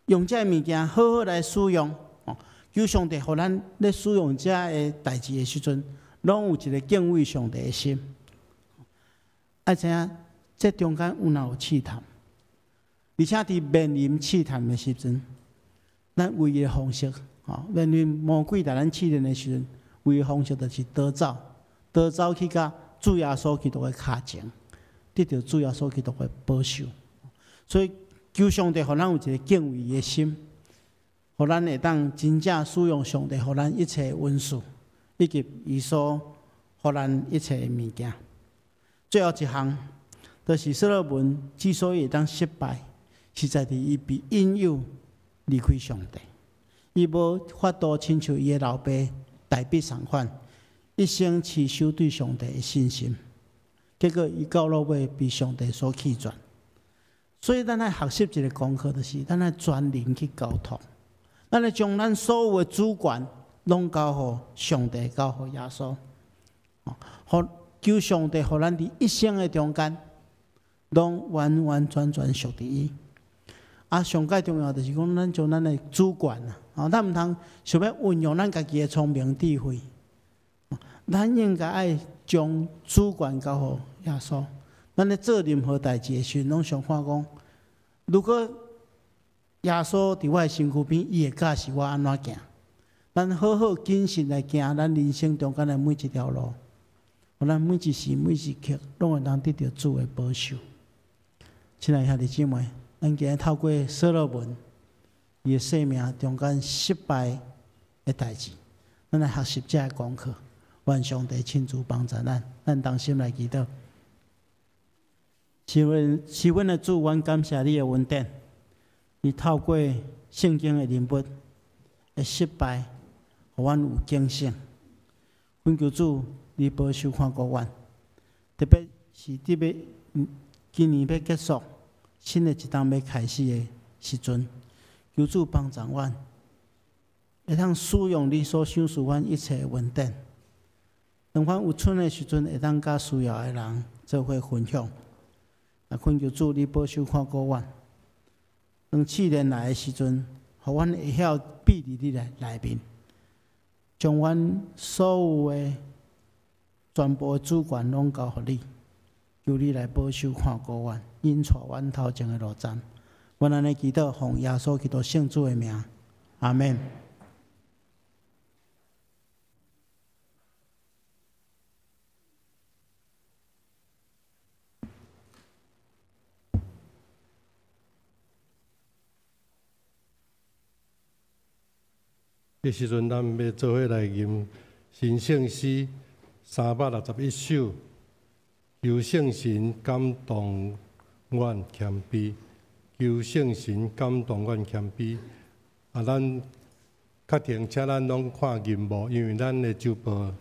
用這个物件好好來使用，吼，求上帝予咱咧使用這个代誌的時陣，攏有一个敬畏上帝的心。愛知影，這中間有若有試探，而且佇面臨試探的時陣，咱唯一的方式，吼，面臨魔鬼來咱試煉的時陣，唯一方式就是逃走，逃走去佮主耶穌基督的跤前，得著主耶穌基督的保守。所以求上帝予咱有一个敬畏的心，予咱會當真正使用上帝予咱一切恩賜，以及伊所予咱一切的物件。最後一項，就是所羅門之所以會當失敗，是在佇伊被引誘離開上帝。伊無法度親像伊的老爸大衛仝款，一生持守對上帝的信心。結果伊到落尾被上帝所棄絕。所以咱愛學習一个功課，就是咱愛專靈去交託，咱愛將咱所有的主權攏交予上帝，交予耶穌，予求上帝，予咱佇一生的中間，攏完完全全屬佇伊。啊，上蓋重要就是講，咱將咱的主權啊，哦，咱毋通想欲運用咱家己的聰明智慧，咱應該愛將主權交予耶穌。咱咧做任何代誌的時陣，攏想看講，如果耶穌佇我的身軀邊，伊會教示我按怎行。咱好好謹慎來行咱人生中間的每一條路，予咱每一時每一刻，攏會當得著主的保守。親愛的兄弟姊妹，咱今日透過所羅門伊的生命中間失敗的代誌，咱來學習這个功課。願上帝親自幫助咱，咱同心來祈禱。是阮的主，阮感謝你的恩典。你透過聖經的人物的失敗，予阮有警醒。懇求主，你保守看顧阮，特別是特別今年欲結束，新的一冬欲開始的時陣，求主幫助阮，會當使用你所賞賜阮一切的恩典。當阮有賰的時陣，會當佮需要的人做伙分享。啊，懇求主，你保守看顧阮。當試煉來的時陣，予阮會曉避佇你內面，將阮所有的全部的主權攏交予你，求你來保守看顧阮，引帶阮頭前的路站。阮按呢祈禱，奉耶穌基督聖子的名，阿們。這時陣，咱欲做伙來吟神聖詩361首，求聖神感動阮謙卑，求聖神感動阮謙卑。啊，咱較停，請咱攏看銀幕，因為咱的周報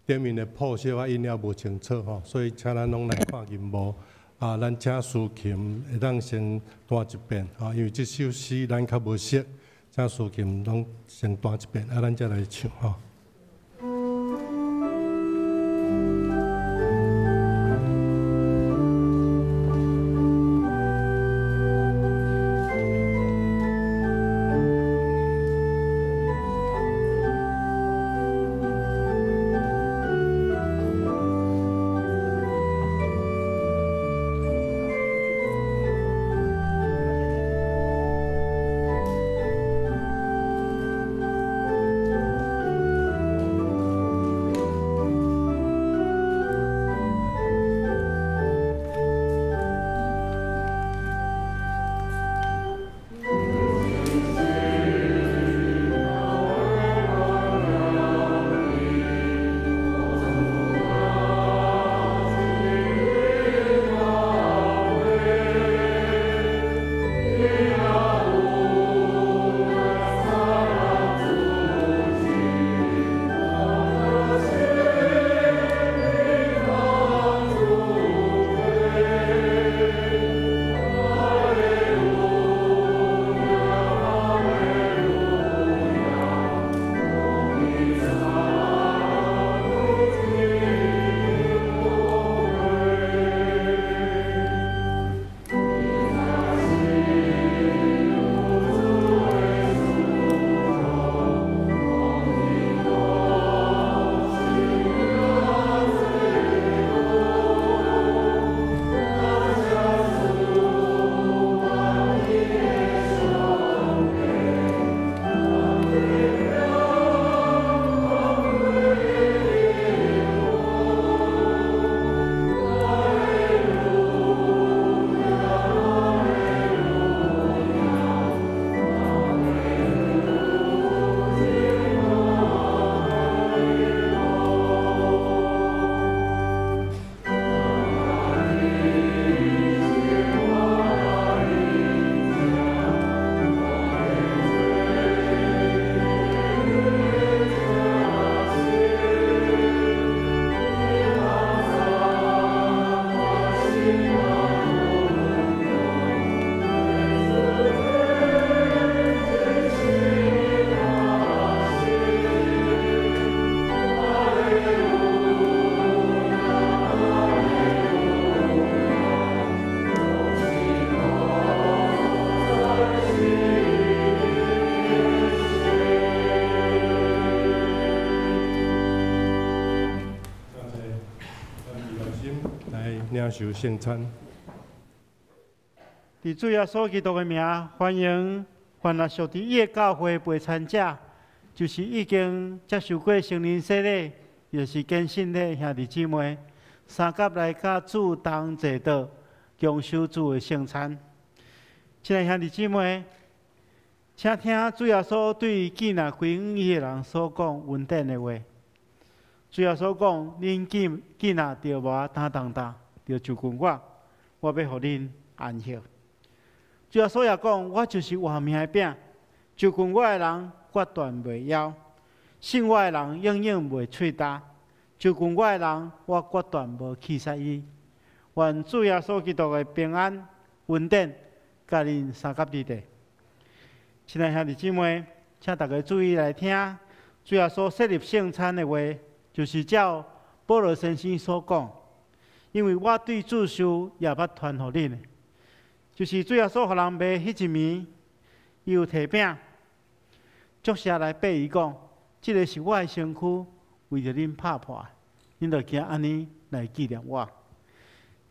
頂面的譜小可印了無清楚吼，所以請咱攏來看銀幕。啊，咱請司琴會當先彈一遍，吼，因為這首詩咱較無熟。請司琴攏先彈一遍，啊，咱才來唱吼。領受聖餐。佇主耶穌基督的名，歡迎凡若屬佇伊的教會陪餐者，就是已經接受過聖靈洗禮，抑是堅信的兄弟姊妹，相佮來佮主同坐桌，共受主的聖餐。親愛兄弟姊妹，請聽主耶穌對記念歸向伊的人所講恩典的話。主耶穌講：恁記記若著無擔重擔，著就近我，我欲予恁安息。主耶穌也講：我就是活命的餅，就近我的人決斷袂枵，信我的人永遠袂喙焦。就近我的人，我決斷無棄殺伊。願主耶穌基督的平安、恩典，佮恁相佮佇咧。親愛兄弟姊妹，請大家注意來聽，主耶穌設立聖餐的話，就是照保羅先生所講，因為我對主受也捌傳予恁的，就是主耶穌予人賣彼一暝，伊有提餅，祝謝來擘伊講，這个是我的身軀，為著恁拍破，恁著行按呢來紀念我。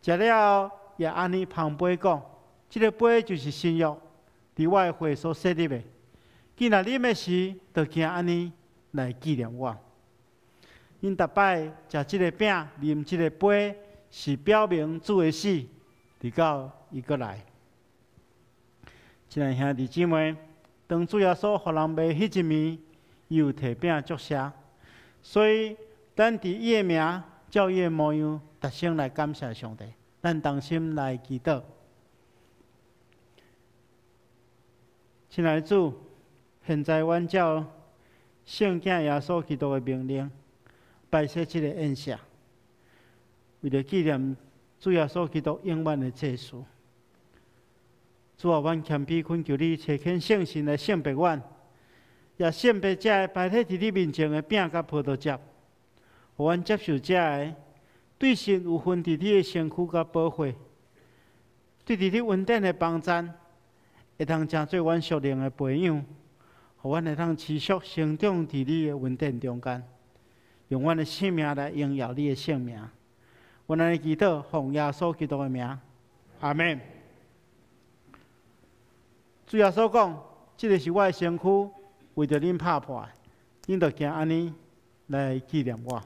食了後，也按呢捧杯講，這个杯就是新約，佇我的血所設立的。既若啉的時，著行按呢來紀念我。恁逐擺食這个餅、啉這个杯，是表明主的死，直到伊閣來。親愛兄弟姊妹，當主耶穌予人賣彼一暝，伊有提餅祝謝，所以咱佇伊的名，照伊的模樣，逐聲來感謝上帝。咱同心來祈禱。親愛的主，現在阮照聖子耶穌基督的命令，擺設這个宴席，為著紀念主耶穌基督永遠的祭司。主啊，阮謙卑懇求你，差遣聖神來聖別阮，也聖別這个擺佇你面前的餅佮葡萄汁，予阮接受這个對神有份佇你的身軀佮寶血，對佇你恩典的幫贊，會當成做阮屬靈的培養，予阮會當持續成長佇你的恩典中間，用阮的生命來榮耀你的聖名。阮按呢祈禱，奉耶穌基督的名，阿們。主耶穌講：這个是我的身軀，為著恁拍破的，恁著行按呢來紀念我。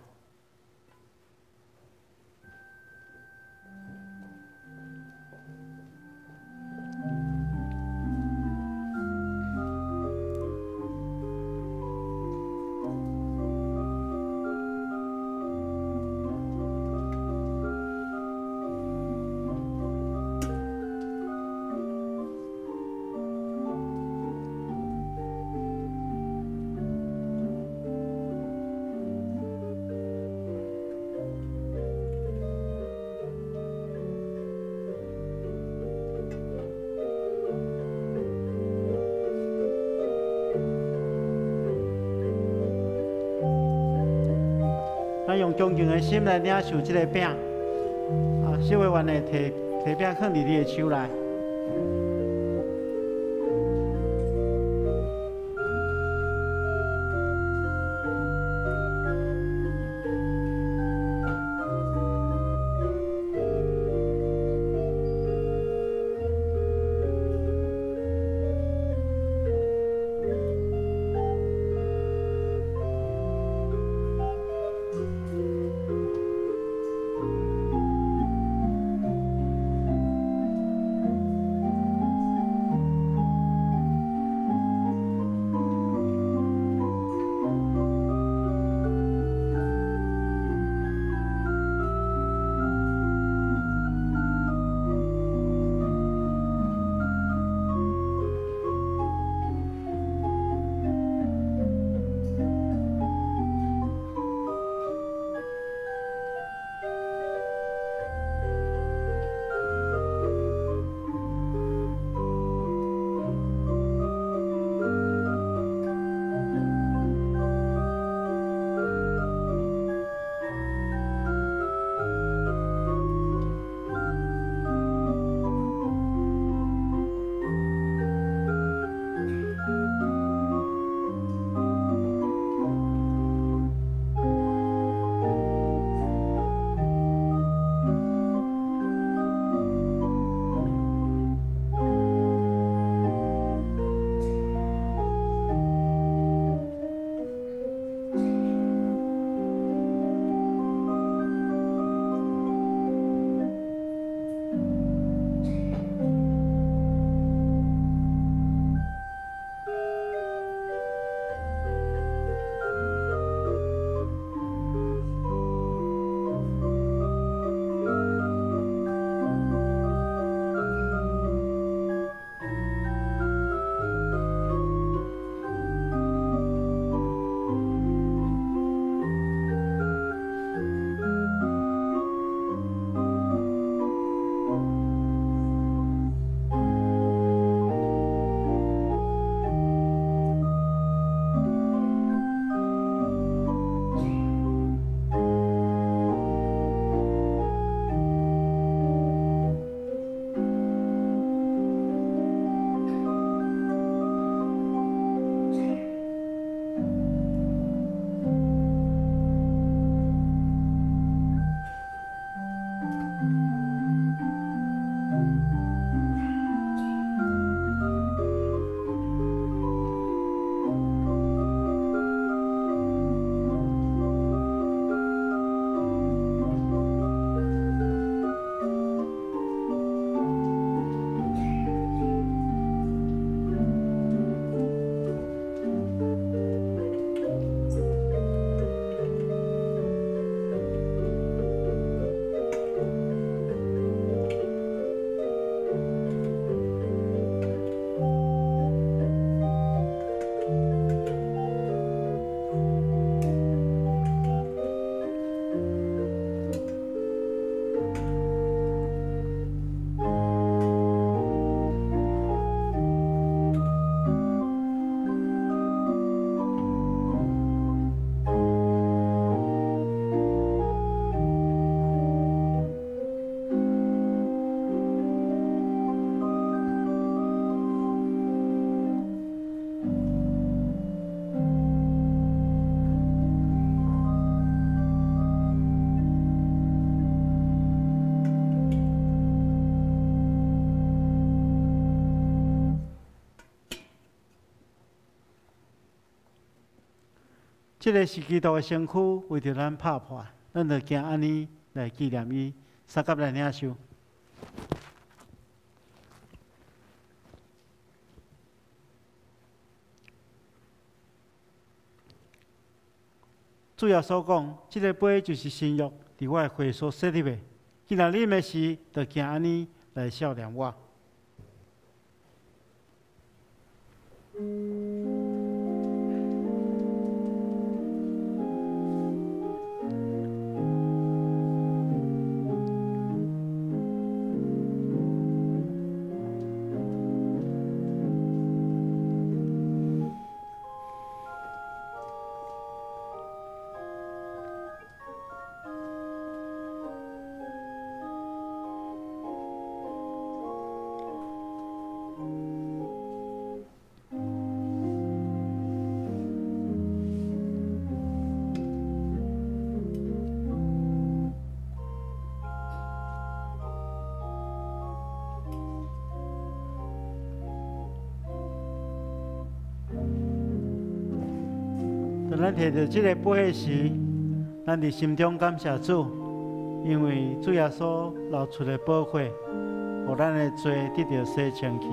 咱用恭敬的心來領受這个餅，啊，小委員會提提餅放佇你的手內。這个是基督的身軀，為著咱拍破，咱就行按呢來紀念伊。相佮來領受。主耶穌講：這个杯就是新約，佇我的血所設立的。既然啉的時，就行按呢來數念我。當咱提著這个杯時，咱佇心中感謝主，因為主耶穌流出的寶血，予咱的罪得著洗清去。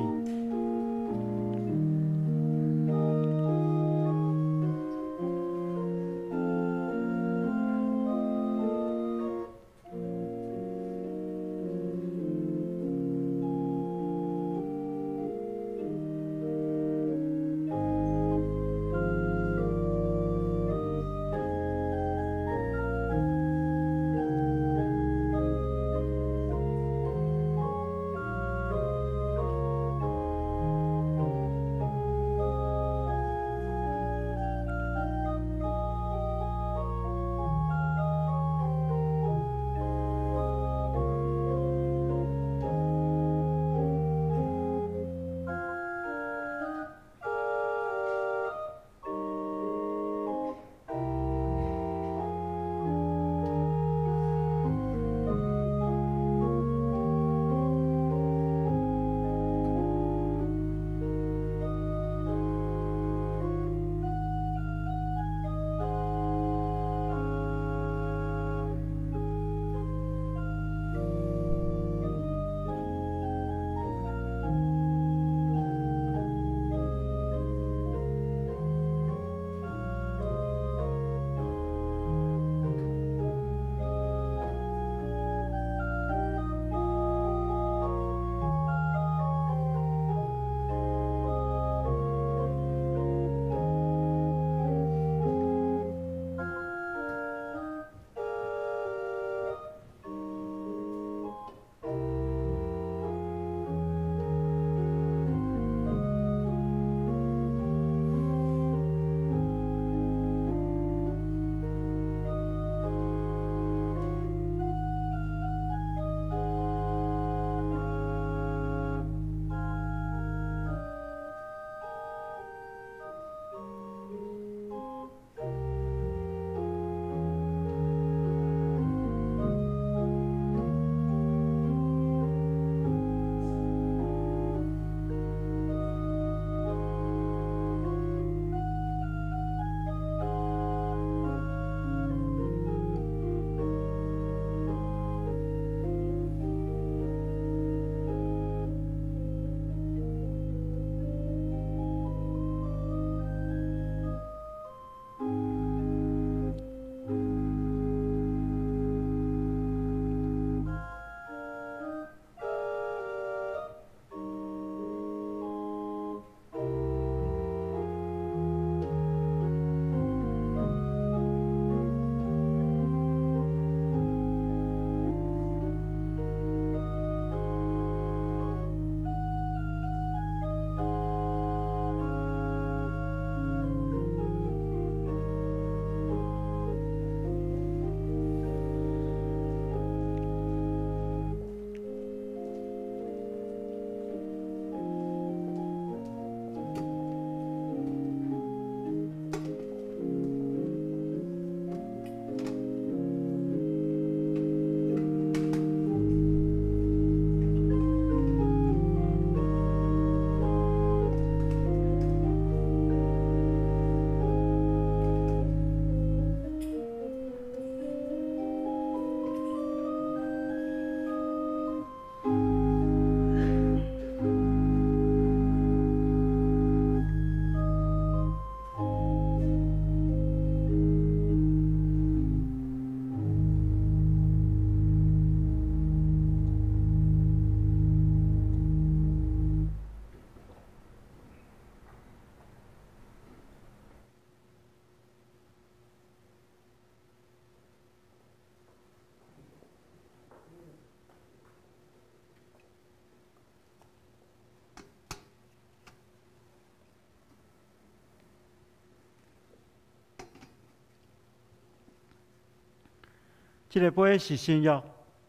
這个杯是新約，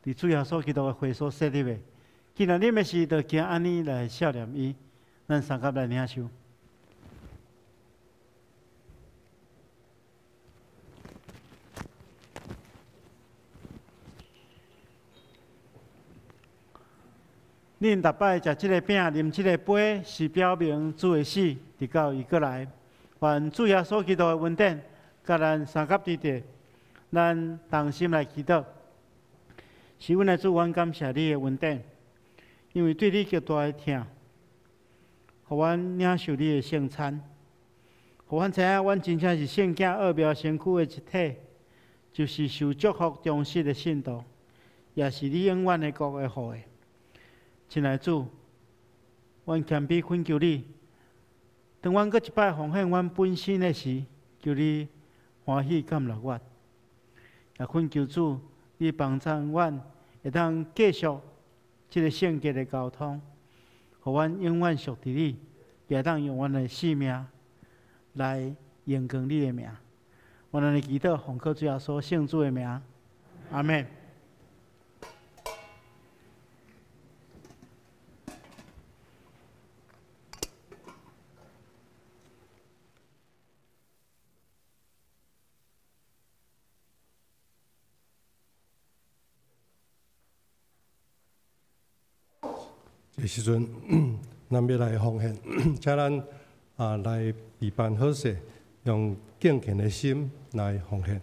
佇主耶穌基督的血所設立的。既然啉的時，就行按呢來數念伊。咱相佮來領受。恁逐擺食這个餅、啉這个杯，是表明主的死，直到伊閣來。願主耶穌基督的恩典，佮咱相佮佇佇，咱同心來祈禱。是阮的主，阮感謝你的恩典，因為對你極大的疼，予阮領受你的聖餐，予阮知影阮真正是聖潔奧妙身軀的一體，就是受祝福忠實的信徒，也是你永遠的國的後裔。親愛的主，阮謙卑懇求你，當阮閣一擺奉獻阮本身的時，求你歡喜接納阮，也懇求主，你幫助阮會當繼續這个聖潔的交通，予阮永遠屬佇你，也會當用阮的生命來榮光你的名。阮按呢祈禱，奉靠主耶穌聖子的名，阿們。這時陣，咱欲來奉獻，請咱來預辦好勢，用敬虔的心來奉獻。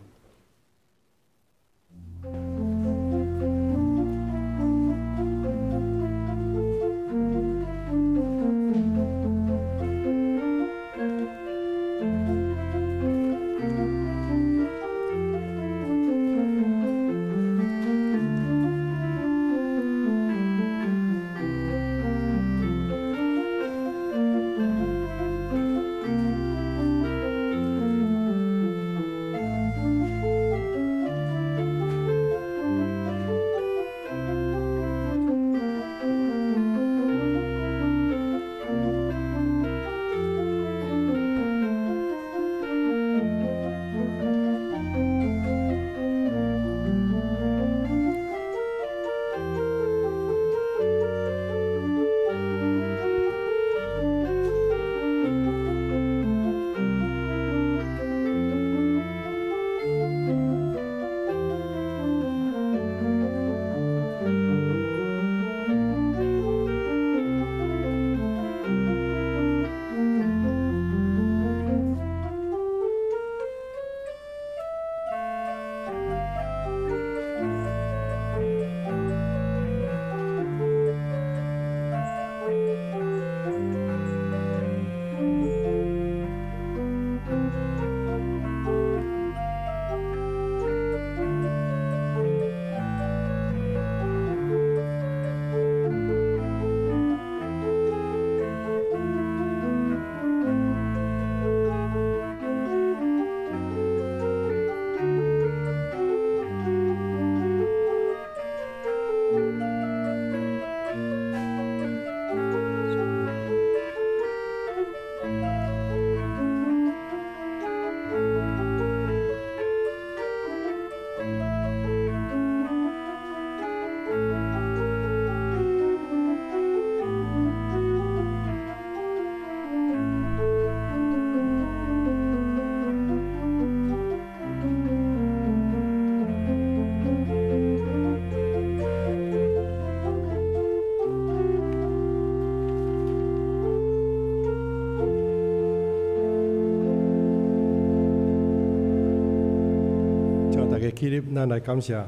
起立，咱來感謝。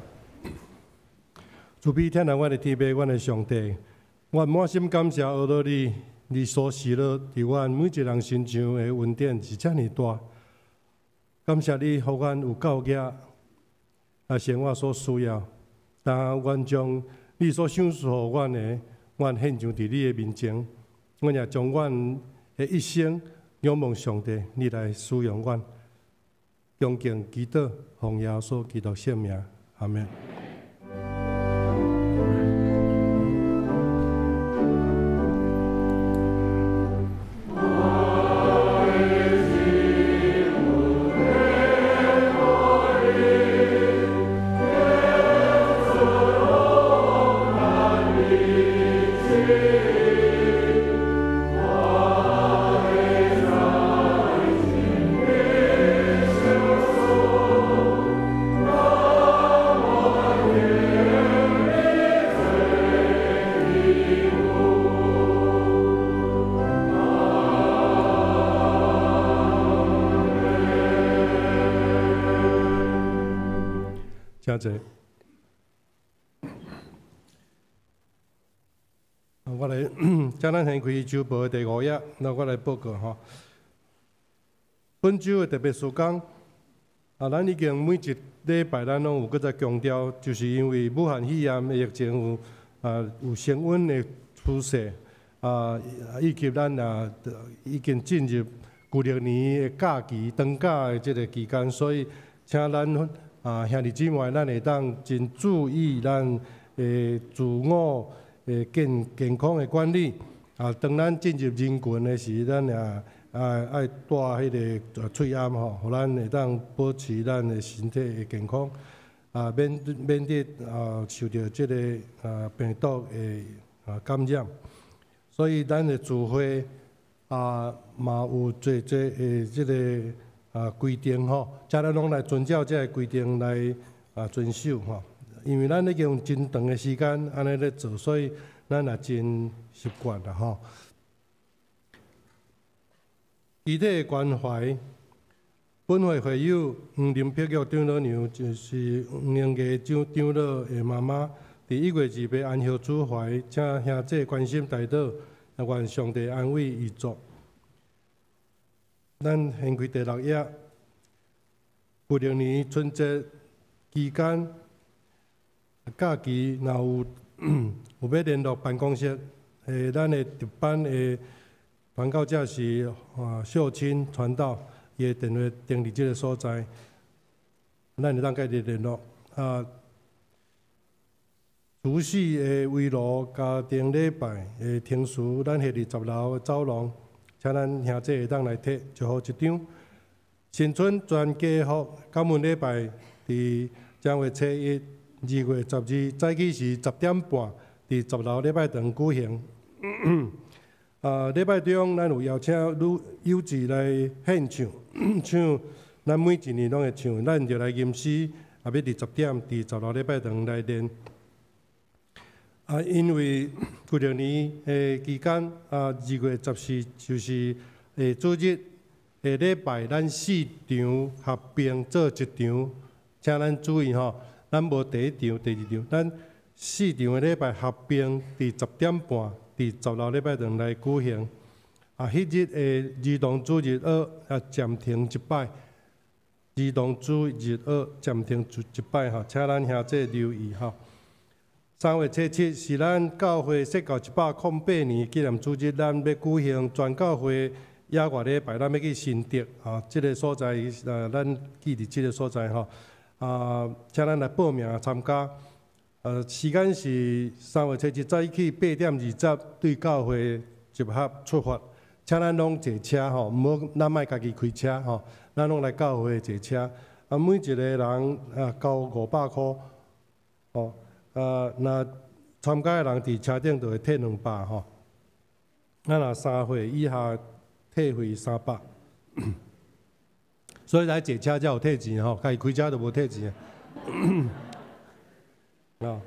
慈悲疼愛阮的天父，阮的上帝，我滿心感謝阿羅你，你所施落佇阮每一个人身上的恩典是遮爾大。感謝你，予阮有夠額來生活所需要。但阮將你所賞賜予阮的，阮獻上佇你的面前。阮也將阮的一生仰望上帝，你來使用阮。恭敬祈禱，奉耶穌基督聖名，阿們。請坐。我來，請咱掀開週報的第五頁，那我來報告吼。本週的特別事工，啊，咱已經每一禮拜咱攏有閣再強調，就是因為武漢肺炎的疫情有升溫的趨勢，啊，以及咱啊已經進入舊曆年的假期長假的這個期間，所以請咱啊兄弟姊妹，咱會當真注意咱的自我的健康的管理。啊，當咱進入人群的時，咱也啊愛戴彼個喙罨吼，予咱會當保持咱的身體的健康，啊，免得啊受著這個啊病毒的啊感染。所以咱的聚會啊嘛有濟濟的這個啊規定吼，請咱攏來遵照這个規定來啊遵守吼。因為咱已經用真長的時間按呢咧做，所以咱也真習慣啦吼。肢體的關懷，本會會友黃林碧玉長老娘，就是黃英月長長老的媽媽，佇1月28安息主懷，請兄弟關心代禱，願上帝安慰遺族。咱掀開第六頁，舊曆年春節期間假期，若有欲聯絡辦公室，咱的值班的傳教者是啊秀清傳道，伊的電話登佇這个所在，咱會當佮伊聯絡。啊，除夕的圍爐家庭禮拜的程序，咱會佇10樓的走廊，請咱兄弟會當來提祝福一張。新春全家福感恩禮拜，佇正月初一、2月12早起時10點半，佇10樓禮拜堂舉行。啊，禮拜中咱有邀請女幼稚來獻唱，唱咱每一年攏會唱，咱就來吟詩，也欲佇10點佇10樓禮拜堂來練。啊，因為舊曆年的期間，啊，2月14就是下主日下禮拜，咱四場合併做一場，請咱注意吼，咱無第一場、第二場，咱四場的禮拜合併佇10點半。佇10樓禮拜堂來舉行。啊，彼日的兒童主日學啊暫停一擺，兒童主日學暫停一擺吼，請咱兄弟留意吼。3月初7是咱教會設教108年紀念主日，咱欲舉行全教會野外禮拜，咱欲去新竹啊，這个所在，咱記佇這个所在吼。啊，請咱來報名參加。時間是3月初7早起8點20對教會集合出發，請咱攏坐車吼，毋好咱莫家己開車吼，咱攏來教會坐車。啊，每一个人啊交500箍，吼，啊，若參加的人佇車頂就會退200吼。咱若3歲以下退費300，所以來坐車才有退錢吼，家己開車就無退錢。啊！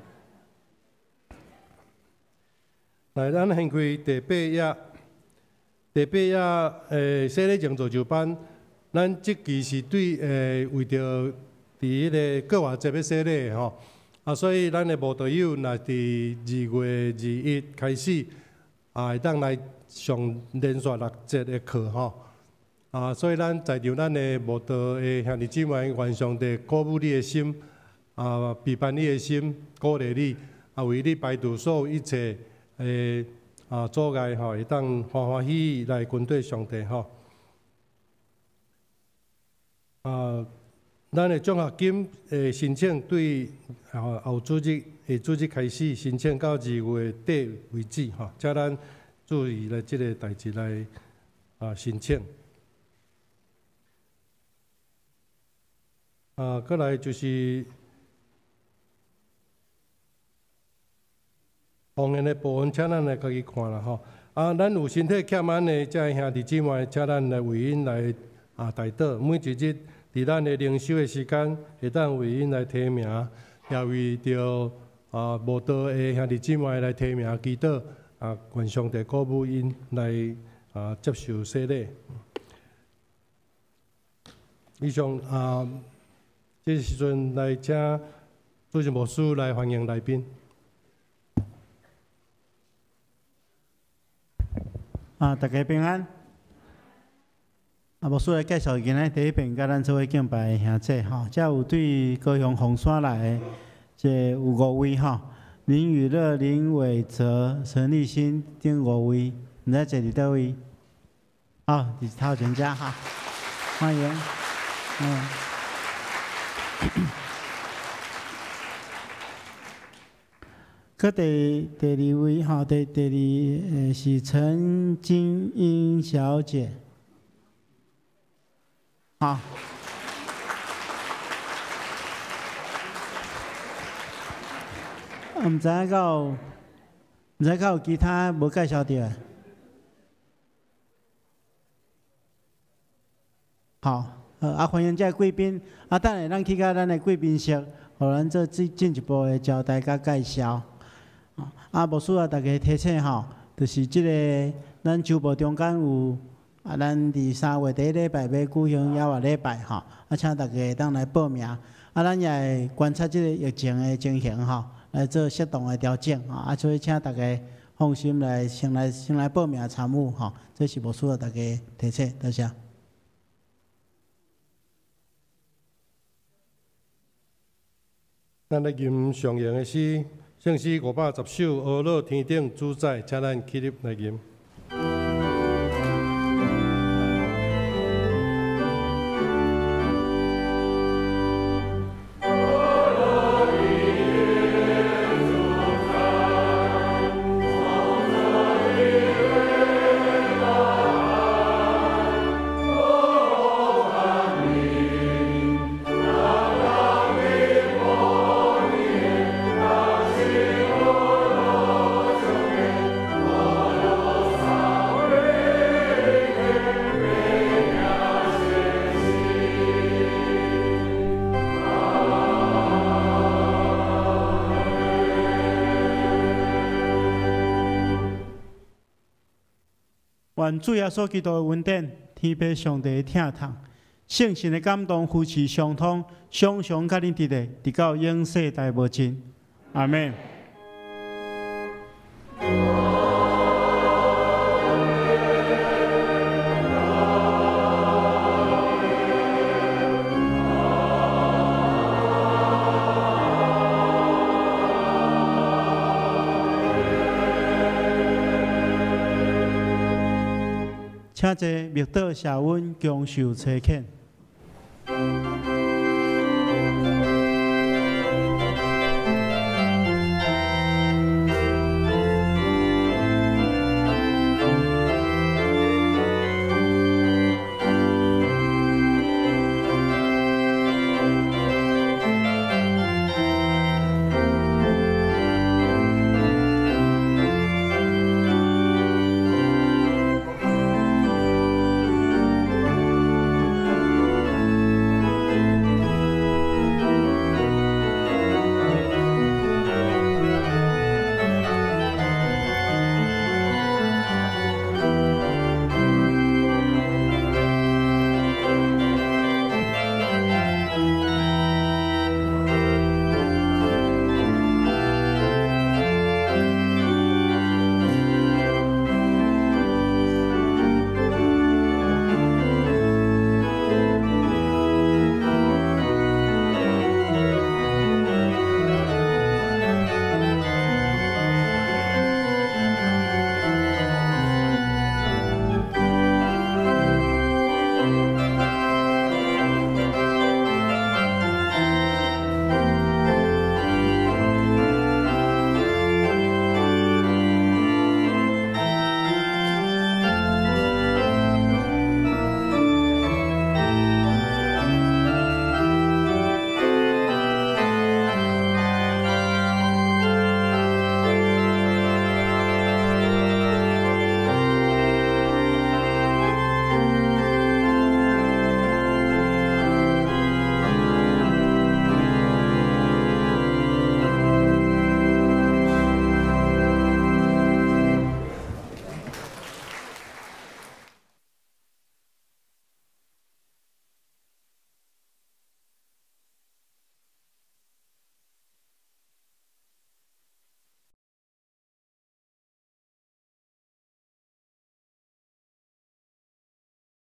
來，咱掀開第八頁，第八頁洗禮前造就班，咱這期是對為著佇彼个過活節欲洗禮吼，啊，所以咱的慕道友若佇2月21開始，啊，會當來上連續六節的課吼，啊，所以咱在場咱的慕道的兄弟姊妹，願上帝鼓舞你的心。啊，陪伴你的心，鼓勵你，啊，為你排除所有一切的啊阻礙吼，會當歡歡喜喜來跟綴上帝吼。啊，咱的獎學金的申請對後主日下主日開始申請到2月底為止吼，請咱注意來這个代誌來啊申請。啊，閣來就是。方言的部分，請咱來家己看啦吼。啊，咱有身體欠安的這兄弟姊妹，請咱來為𪜶來啊代禱。每一日佇咱的靈修的時間，會當為𪜶來提名，也為著啊慕道的兄弟姊妹來提名祈禱，啊，願上帝鼓舞𪜶來啊接受洗禮。以上啊，這個時陣來請主任牧师来欢迎来宾。啊，大家平安。啊，牧师来介绍今仔第一遍佮咱做伙敬拜的兄姊吼，遮有对高雄凤山来的，这有五位吼，林雨乐、林伟哲、陈立新等五位，毋知坐伫佗位？好，伫头前遮哈，欢迎。阁第二位吼，第二是陈金英小姐。好。毋知敢有其他无介绍著的？好，啊，欢迎这贵宾。啊，等下咱去到咱的贵宾室，予咱做进一步的交代佮介绍。啊，牧师啊，大家提醒吼，就是这个咱周末中间有啊，咱伫3月第一礼拜欲举行野外礼拜吼，啊，请大家会当来报名。啊，咱也会观察这个疫情的情形吼，来做适当的调整吼。啊，所以请大家放心来，先来报名参与吼。这是牧师啊，大家提醒，多谢。咱来吟上咏的诗，圣诗510首，阿乐天顶主宰，请咱起立来吟。愿主耶稣基督的恩典、天父上帝的疼痛、圣神的感动、扶持相通，常常佮恁伫咧，直到永世代无尽。阿们。请坐，默祷谢恩，享受差遣。